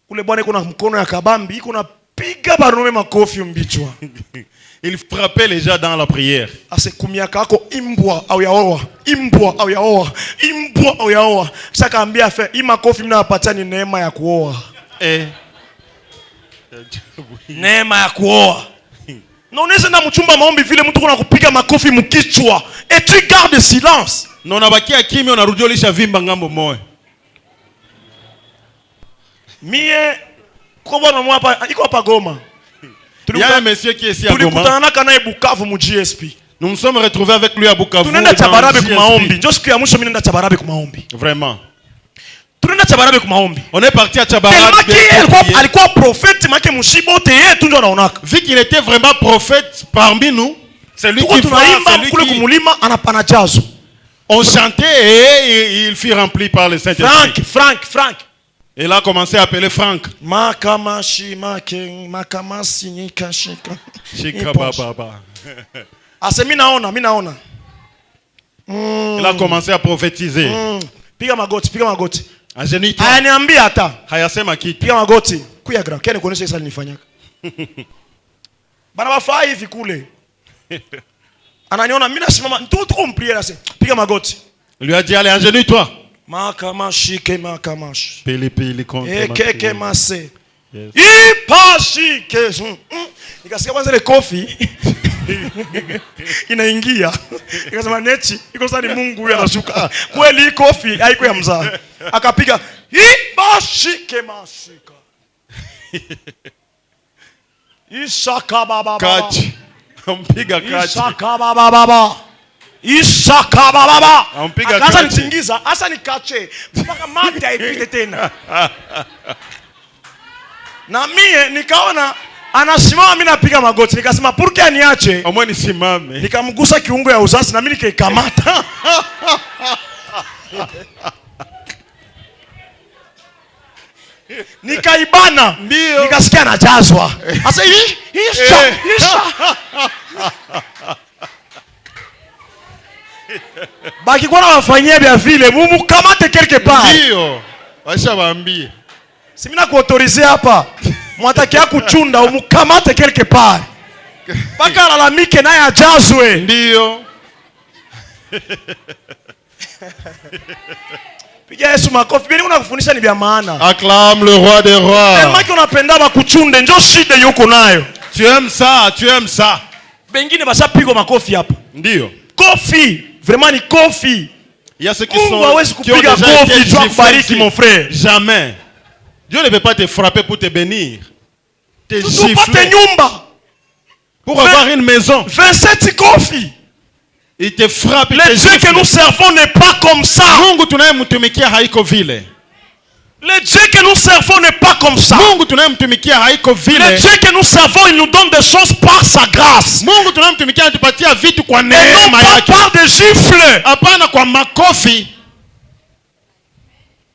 Kule bwana iko na mkono ya kabambi, iko na piga barume makofi mbichwa. Il frappait les gens dans la prière. Ase kumiaka ako imbwa au yaoa, imbwa au yaoa, imbwa au yaoa. Sasa kaambia fe, hii makofi mimi napatia ni neema ya kuoa. Eh. Neema ya kuoa. Na unaweza na mchumba maombi vile mtu kuna kupiga makofi mkichwa et tu gardes silence. Na unabakia kimya, unarudia ulisha vimba ngambo moyo. Mie kwa bwana mwa hapa iko hapa Goma. Il y a un monsieur qui est ici à Goma. Tulikutana naye Bukavu mu GSP. Nous nous sommes retrouvés avec lui à Bukavu. Tunaenda Chabarabe dans kwa maombi. Ndio siku ya mwisho mimi naenda Chabarabe kwa maombi. Vraiment. Tunaenda Chabarabe kwa maombi. On est parti à Chabarabe. Tellement qu'il alikuwa prophète make mushibote yetu ndio anaonaka. Vu qu'il était vraiment prophète parmi nous, c'est lui qui voit, c'est lui kule qui... kumulima anapana jazo. On chantait et il fut rempli par le Saint-Esprit. Frank. Et il a commencé à appeler Frank. Makamashi make makamasi nikashika. Shika baba. Ase mimi naona. Il a commencé à prophétiser. Piga magoti. Agenouille-toi. Hayaniambia hata. Hayasema kitu. Piga magoti. Kuya gra. Kene kuonesha sasa nilifanyaka. Bana bafaa hivi kule. Ananiona mimi nasimama tu kumpriere ase. Piga magoti. Il lui a dit allez agenouille-toi. Makamashi ke makamashi. Pili pili konte. Ekeke mase. Ipashi ke. Nikasikia kwanza ile kofi inaingia. Nikasema nechi iko sasa ni Mungu huyu anashuka. Kweli kofi haiko ya mzaa. Akapiga ipashi ke mashika. Ishaka baba. Kachi. Ampiga kachi. Ishaka baba baba. Ishaka baba. Ampiga kachi. Akaanza nitingiza, hasa nikache. Mpaka mate haipite tena. Na mie nikaona anasimama, mimi napiga magoti. Nikasema pour aniache. Au moins nisimame. Nikamgusa kiungo ya uzazi na mimi nikaikamata. Nikaibana. Ndio. Nikasikia anajazwa. Asa isha, isha. Baki kwa wafanyia vya vile, mumukamate quelque part. Ndio. Waisha waambie. Si mimi nakuautoriser hapa. Mwatakia kuchunda umukamate quelque part. Paka alalamike naye ajazwe. Ndio. Piga Yesu makofi. Bili unakufundisha ni vya maana. Acclame le roi des rois. Tellement que unapenda bakuchunde njo shida yuko nayo. Tu aimes ça, tu aimes ça. Bengine basapigwa makofi hapa. Ndio. Kofi, vraiment ni kofi. Il y a ceux qui Mungu sont hawezi qui ont kupiga déjà été kofi tu akubariki giflés. mon frère. Jamais. Dieu ne peut pas te frapper pour te bénir. Te Tupate gifler nyumba. pour avoir une maison. 27 kofi. Il te frappe, il Le te Dieu que gifle. nous servons n'est pas comme ça. Mungu tunayemtumikia haiko vile. Le Dieu que nous servons n'est pas comme ça. Mungu tunayemtumikia haiko vile. Le Dieu que nous servons, il nous donne des choses par sa grâce. Mungu tunayemtumikia anatupatia vitu kwa Et non neema pas yake. par des gifles. Hapana kwa makofi.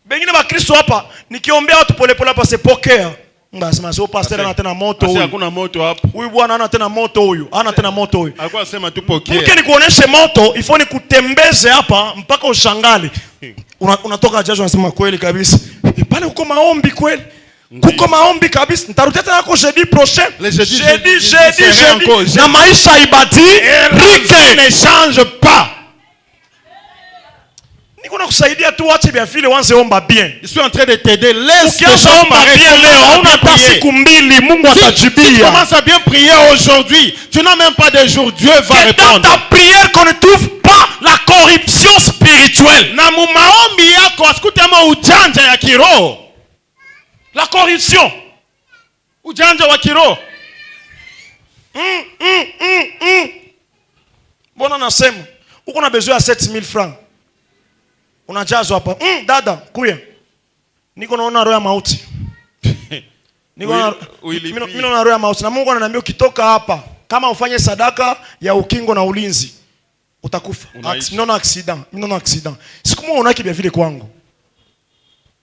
Bengine ba Kristo hapa nikiombea watu polepole hapa c'est pokea. Ngasema sio pastor ana tena moto Asi huyu. hakuna moto hapo. Huyu bwana ana tena moto huyu. Ana tena moto huyu. Alikuwa anasema tu pokea. Mke nikuoneshe moto, ifo nikutembeze hapa mpaka ushangale. Unatoka jasho unasema kweli kabisa. Pale uko maombi kweli. Kuko maombi kabisa. Nitarudia tena kwa jeudi prochain. Le jeudi, jeudi, jeudi, jeudi, serai encore. jeudi. Na maisha ibadilike. Ne change pas. Niko nakusaidia tu ache vya vile uanze omba bien. Je suis en train de t'aider. Laisse Ukianza les omba paraître. bien leo, hauna hata Prier. siku mbili Mungu Si tu atajibia. commences à bien prier aujourd'hui, tu n'as même pas de jour, Dieu va Que dans répondre. ta prière qu'on ne trouve pas la corruption spirituelle. Na mu maombi yako asikute ama ujanja ya kiroho. La corruption. Ujanja wa kiroho. Mbona nasema uko na besoin ya 7000 francs, unajazwa hapa, dada kuya, niko naona roho ya mauti. Uilipi. Mimi naona roho ya mauti na Mungu ananiambia ukitoka hapa, kama ufanye sadaka ya ukingo na ulinzi, utakufa. Unaishi. Naona accident, mimi naona accident. Siku moja unaki bien vile kwangu.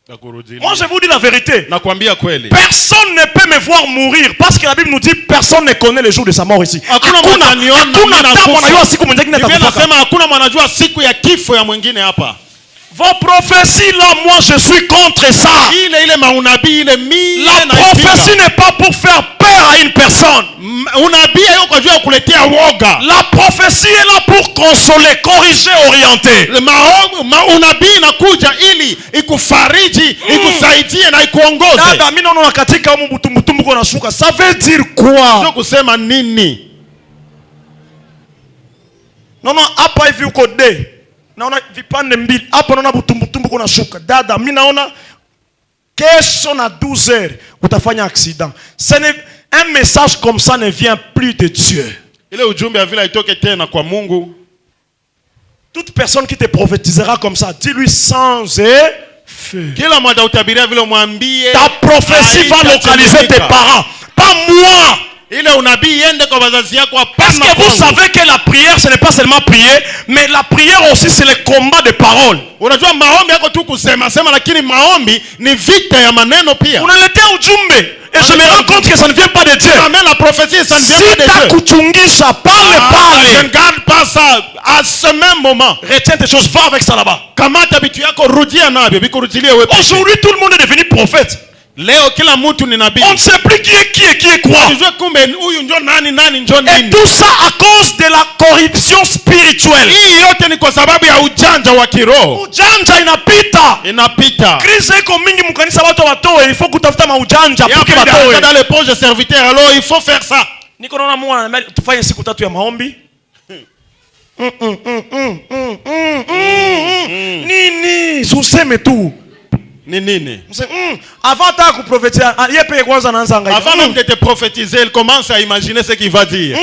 Nakurudilia. Moi, je vous dis la vérité. Nakwambia kweli. Personne ne peut me voir mourir parce que la Bible nous dit: personne ne connaît le jour de sa mort ici. Hakuna Hakuna mwataniona hakuna mimi hata nakufa. mwanajua siku mwenzake Biblia atakufaka. inasema hakuna mwanajua siku ya kifo ya mwingine hapa. Vos prophéties là, moi, je suis contre ça. Ile ile maunabii ile mie La naipinga. prophétie n'est pas pour faire peur à une personne. Unabii haiko kwa juu ya kuletea woga. La prophétie est là pour consoler, corriger, orienter. Unabii inakuja ili ikufariji, ikusaidie na ikuongoze. Dada, mimi naona katika humu butumbutumbu kuna shuka. Ça veut dire quoi? Sio kusema nini? Naona hapa hivi uko D. Naona vipande mbili. Hapa naona butumbutumbu kuna shuka. Dada, mimi naona kesho na 12 heures utafanya accident. Ce n'est un message comme ça ne vient plus de Dieu. Ile ujumbe ya vile haitoke tena kwa Mungu. Toute personne qui te prophétisera comme ça, dis-lui sans effet. Kila mmoja utabiria vile umwambie. Ta prophétie va localiser tes Haitatimilika. parents, pas moi. Ile unabii iende kwa wazazi yako, Parce hapana que vous kwangu. savez que la prière, ce n'est pas seulement prier, mais la prière aussi, c'est le combat de paroles. Unajua maombi yako tu kusema sema, lakini maombi ni vita ya maneno pia. Unaletea ujumbe et je me rends compte que ça ne vient pas de Dieu. Amène la prophétie, ça ne vient pas de Dieu. Sitakuchungisha pale Ah, je ne pale. garde pas ça à ce même moment. Retiens tes choses, va avec ça là-bas. Kamata vitu yako, rudia navyo, vikurudilie wewe. Aujourd'hui, tout le monde est devenu prophète. Leo kila mtu ni nabii. On ne sait plus qui est qui et qui est quoi. Tujue kumbe huyu njo nani, nani njo Et nini. tout ça à cause de la corruption spirituelle. Hii yote ni kwa sababu ya ujanja wa kiroho. Ujanja inapita. Inapita. Crise iko mingi mkanisa, watu watoe, il faut kutafuta maujanja Il y a pour que plus d'argent batoe. dans les poches des serviteurs, alors il faut faire ça. Niko naona Mungu ananiambia tufanye siku 3 ya maombi. Nini? Si useme tu. Ni nini? Mse, avant hata kuprophétiser, ah, yeye peke kwanza anaanza hangaika. Avant même de te prophétiser, il commence à imaginer ce qu'il va dire.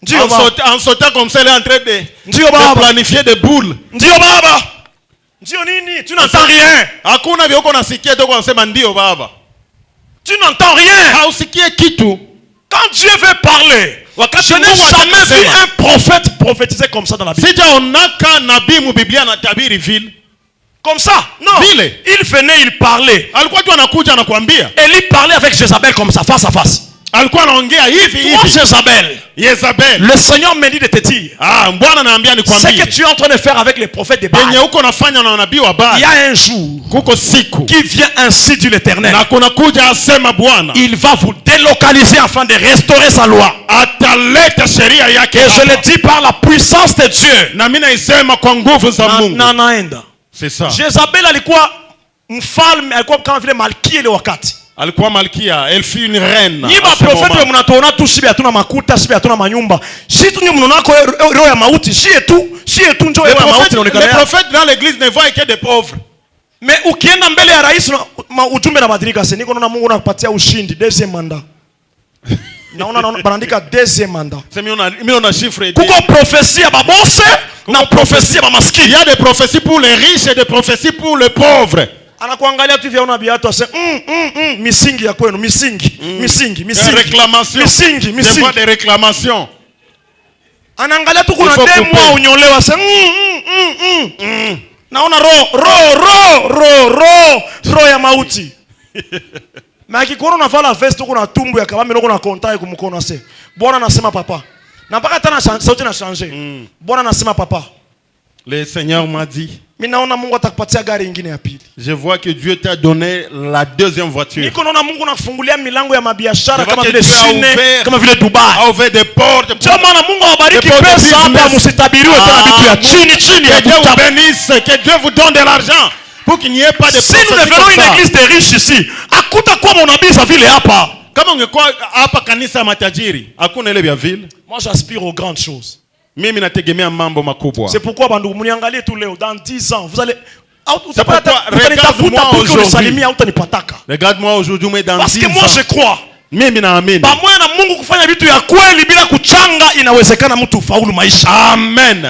Ndio En baba. sautant, en sautant comme ça, il est en train Ndio de baba. planifier des boules. Ndio baba. Ndio nini? Tu n'entends rien. Hakuna vyoko nasikia tu wanasema ndio baba. Tu n'entends rien. Hausikie kitu. Quand Dieu veut parler, Wakati je n'ai Mungu jamais vu atasema. un prophète prophétiser comme ça dans la Bible. Sijaonaka nabii mu Biblia anatabiri vile. Comme ça. Non. Vile. Il venait, il parlait. Alikuwa tu anakuja anakuambia. Élie parlait avec Jézabel comme ça, face à face. Alikuwa anaongea hivi Toi, hivi. Jézabel, Yezabel. le Seigneur me dit de te dire, Ah, Bwana anaambia ce nikwambie. que tu es en train de faire avec les prophètes de Baal, Yenye uko nafanya na nabii wa il Baal. y a un jour Kuko siku. qui vient, ainsi dit l'Éternel. Na kuna kuja asema Bwana. Il va vous délocaliser afin de restaurer sa loi. Ataleta sheria yake. Et je hapa. le dis par la puissance de Dieu. Na mimi naisema kwa nguvu za Na, Mungu. na naenda. C'est ça. Jezabel alikuwa mfalme, alikuwa kama vile malkia ile wakati. Alikuwa malkia, elle fut une reine. Nyi À ce baprofete moment. mnatuona tu shibe hatuna makuta, shibe hatuna manyumba. Shi tu nyi mnaonako roho ya mauti, shie tu njo Les roho ya mauti prophètes, inaonekana. Les prophètes dans l'église ne voient que des pauvres. Mais ukienda mbele ya rais ujumbe unabadilika. Sasa niko naona Mungu anakupatia ushindi deuxième mandat. Naona banaandika deuxième mandat. C'est mieux on a chiffre. Kuko prophétie ya babose na prophétie ya Il bamaskini. y a des prophéties pour les riches et des prophéties pour les pauvres. Anakuangalia tu hivi aona viatu ase misingi ya kwenu, misingi, misingi, Des misingi. réclamations. Misingi, Des misingi. voix de réclamations. Anaangalia tu kuna Il faut demu couper. unyolewa ase Naona roho roho roho roho roho roho ya mauti. Na akikuona unavala vest uko na tumbu ya kabambi uko na konta kumkono ase. Bwana anasema papa. Na mpaka hata na sauti na changer. Bwana anasema papa. Le Seigneur m'a dit, Mimi naona Mungu atakupatia gari ingine ya pili. Je vois que Dieu t'a donné la deuxième voiture. Niko naona Mungu anafungulia milango ya mabiashara Je vois kama que vile Dieu a Chine, ouvert- kama vile Dubai. A ouvert des portes. Ndio maana Mungu awabariki Des portes pesa hapa, business. msitabiriwe tena vitu ya chini chini ya Que Dieu vous kutabu. bénisse, que Dieu vous donne de l'argent pour qu'il n'y ait pas de Si nous prophéties devenons comme une ça. église de riches ici, hakutakuwa maunabii za vile hapa. Kama ungekuwa hapa kanisa ya matajiri, hakuna ile vya vile. Moi, j'aspire aux grandes choses. Mimi nategemea mambo makubwa. C'est pourquoi, bandugu, muniangalie tu leo, dans 10 ans, vous allez C'est pourquoi, utanitafuta regarde-moi pour que aujourd'hui. unisalimie, hautanipataka. Regarde-moi aujourd'hui, mais dans Parce 10 que moi ans, je crois mimi naamini. Pamoja na Mungu kufanya vitu ya kweli bila kuchanga, inawezekana mtu ufaulu maisha. Amen.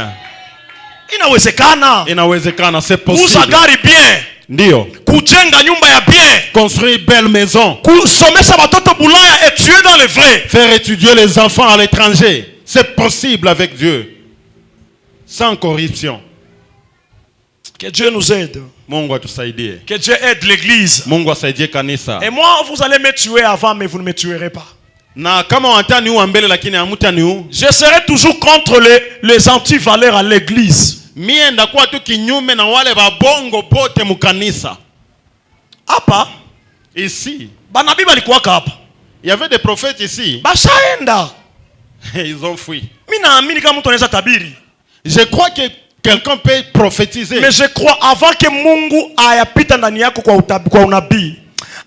Inawezekana. Inawezekana, c'est Kuuza possible. gari bien, Ndio. Kujenga nyumba ya bien, Construire belle maison, kusomesha watoto Bulaya et tu es dans le vrai. Faire étudier les enfants à l'étranger, c'est possible avec Dieu. Sans corruption. Que Dieu nous aide. Mungu atusaidie. Que Dieu aide l'église. Mungu asaidie kanisa. Et moi, vous allez me tuer avant, mais vous ne me tuerez pas. Na kama wataniua mbele lakini hamutaniua. Je serai toujours contre les anti-valeurs à l'église. Mie ndakuwa tu kinyume na wale babongo bote mukanisa. Hapa, Ici, banabii balikuwaka hapa. Il y avait des prophètes ici. Bashaenda. Ils ont fui. Mi naamini kama mtu anaweza tabiri. Je crois que quelqu'un peut prophétiser. Mais je crois avant que Mungu ayapita ndani yako kwa unabii,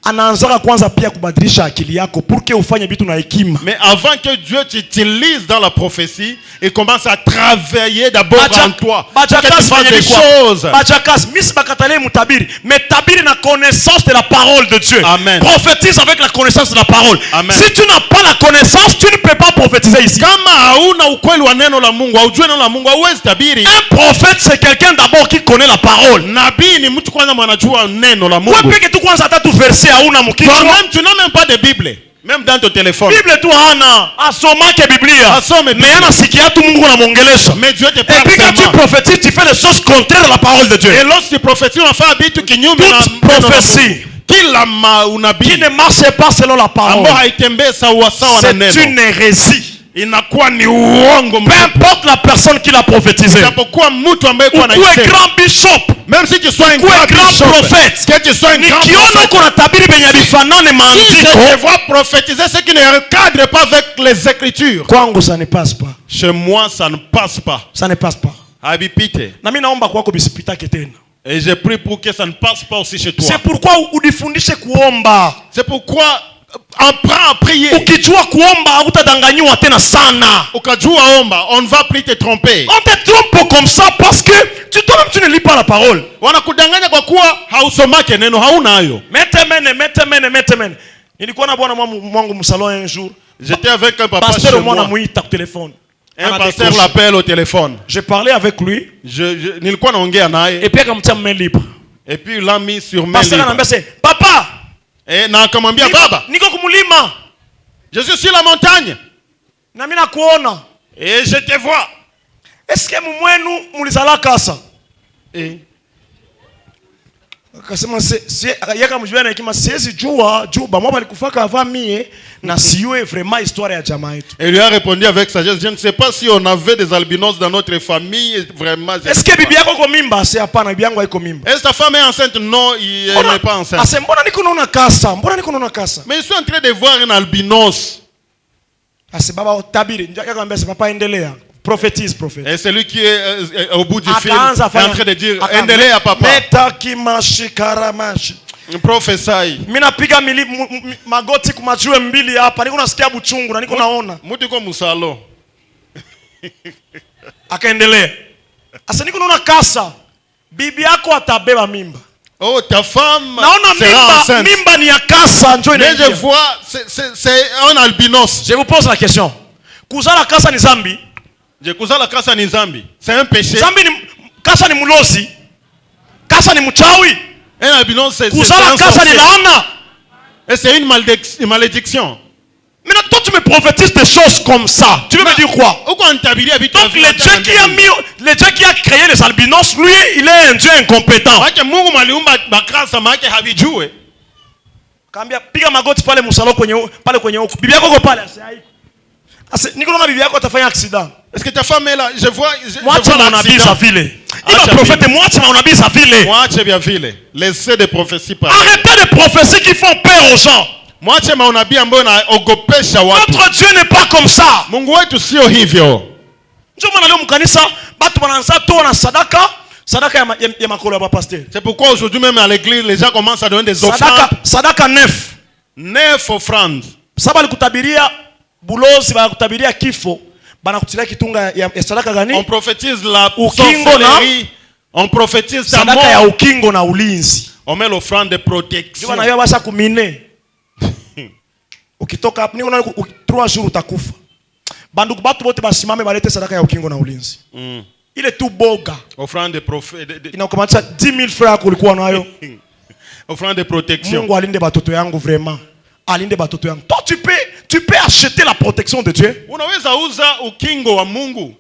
anaanzaka kwanza pia kubadilisha akili yako pour que ufanye vitu na hekima. Mais avant que Dieu t'utilise dans la prophétie, il commence à travailler d'abord en toi pour que tu fasses des choses. Bajakasi misi bakatalie mutabiri, mais tabiri na connaissance de la parole de Dieu. Amen. Prophétise avec la connaissance de la parole. Amen. Si tu n'as pas la connaissance, tu ne peux pas prophétiser ici. Kama hauna ukweli wa neno la Mungu, haujui neno la Mungu, hauwezi tabiri. Un prophète, c'est quelqu'un d'abord qui connaît la parole. Nabii ni mtu kwanza mwanajua neno la Mungu. Wewe peke tu kwanza hata tu verset hauna mkichwa. Toi-même, tu n'as même pas de Bible, même dans ton téléphone. Bible tu hana, asomake Biblia. Asome Biblia. Mais anasikia tu Mungu anamwongelesha. Mais Dieu te Et parle puis quand tu seulement. Prophétises, tu fais des choses contraires à la parole de Dieu. Et lorsque tu prophétises, unafanya vitu kinyume na Toute neno la Mungu. prophétie Kila unabii qui ne marche pas selon la parole, ambao haitembee sawasawa na c'est neno une hérésie. Inakuwa ni uongo Peu mtupu. importe la personne qui l'a prophétisé. Japokuwa mtu ambaye kuwa Ukuwe anaisema. grand bishop, Même si tu sois un ukuwe grand grand bishop, prophète, que tu sois un grand nikiona prophète, uko na tabiri benye bifanane si je maandiko, te vois prophétiser ce qui ne cadre pas avec les Écritures, kwangu ça ne passe pas. Chez moi ça ne passe pas. Ça ne passe pas. Habipite. Na mimi naomba kwako bisipitake tena. Et j'ai pris pour que ça ne passe pas aussi chez toi. C'est pourquoi udifundishe kuomba. C'est pourquoi apprends à prier. Ukijua kuomba hautadanganyiwa tena sana. Ukajua omba, on ne va plus te tromper. On te trompe comme ça parce que tu toi-même tu ne lis pas la parole. Wanakudanganya kwa kuwa hausomake neno, haunayo. Metemene, metemene, metemene. Nilikuwa na bwana mwangu mu salon un jour. J'étais avec un papa Pasteur chez mwana moi. muita kwa téléphone. Un Ana pasteur décroché. L'appelle au téléphone. Je parlais avec lui Nilikuwa naongea naye et puis akamtia main libre. Et puis il l'a mis sur main Pasteur libre. ananiambia se, "Papa, Et na akamwambia niko, baba, niko kumulima je suis sur la montagne na mimi nakuona. Et je te vois. Est-ce que mumwenu mulizala kasa?" Et Akasema yeye akamjua na hekima, siwezi jua juu bamwa balikufaka avant mie na siyue vraiment histoire ya jamaa yetu. Et il lui a répondu avec sagesse, je ne sais pas si on avait des albinos dans notre famille, vraiment. Je ne Est-ce sais que pas. Bibi yako iko mimba? Se hapana, bibi yangu haiko mimba. Est-ce que ta femme est enceinte? Non, elle n'est pas enceinte. Ase mbona niko naona kasa? Mbona niko naona kasa? Mais je suis en train de voir un albinos. Ase baba tabiri. Ndio akamwambia se papa endelea. Prophétise, prophète. Et celui qui est au bout du fil Akaanza est en fanya train de dire, endelea papa. Metakimashikaramashi. Prophesy. Mimi napiga magoti kumajue mbili hapa. Niko nasikia buchungu na niko naona. Mtu iko mu salon. Akaendelea. Asa niko naona kasa. Bibi yako atabeba mimba. Oh, ta femme Naona sera mimba, enceinte. Mimba ni ya kasa njo Mais je inaingia. vois, c'est un albinos. Je vous pose la question. Kuzala kasa ni zambi? Je kuzala kasa ni zambi. C'est un péché. Zambi ni kasa ni mulozi. Kasa ni mchawi. Un albinos, c'est Kuzala un kasa ni sorcier. laana. Et c'est une malédiction. Maintenant, toi, tu me prophétises des choses comme ça. Tu veux me dire quoi? Uko anitabiria vitu Donc, le Dieu qui a créé les albinos, lui, il est un Dieu incompétent. Maana Mungu maliumba bakasa maana havijue. Kaambia piga magoti pale mu salon kwenye pale kwenye huko. Bibi yako uko pale ase haiko. Ase niko naona bibi yako atafanya accident. Est-ce que ta femme est là? Je Mwache vois maunabii za l'accident. vile. Iba Acha prophète vile. mwache maunabii za vile. Mwache vya vile. Laissez des prophéties parler. Arrêtez les prophéties qui font peur aux gens. Mwache maunabii ambayo naogopesha watu. Notre Dieu n'est pas comme ça. Mungu wetu sio hivyo. Ndio maana leo mkanisa batu wanaanza toa na sadaka, sadaka ya makolo ya pasteur. C'est pourquoi aujourd'hui même à l'église, les gens commencent à donner des Sadaka offrandes. Sadaka neuf. Neuf offrandes. Sasa balikutabiria bulozi, balikutabiria kifo, Banakutilia kitunga ya sadaka On gani? Prophétise la Ukingo sorcellerie. On prophétise ta Sadaka ya mort. Ukingo na ulinzi. On met l'offrande de Juu protection. bana basha kumine. Ukitoka hapo niko na 3 jours utakufa. Bandugu batu bote basimame balete sadaka ya ukingo na ulinzi. Ile tu boga Offrande de, inakukamata 10 000 francs yako ulikuwa nayo. Offrande de protection. Mungu alinde batoto yangu vraiment. Alinde batoto yangu. Toi, tu peux acheter la protection de Dieu. Unaweza uza ukingo wa Mungu.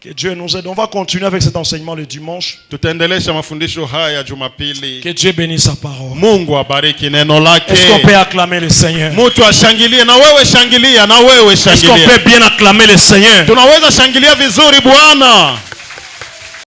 Que Dieu nous aide. On va continuer avec cet enseignement le dimanche. Tutaendelesha mafundisho haya Jumapili. Que Dieu bénisse sa parole. Mungu abariki neno lake. Est-ce qu'on peut acclamer le Seigneur? Mtu ashangilie na wewe shangilia na wewe Est-ce qu'on shangilia. peut bien acclamer le Seigneur? Tunaweza shangilia vizuri Bwana.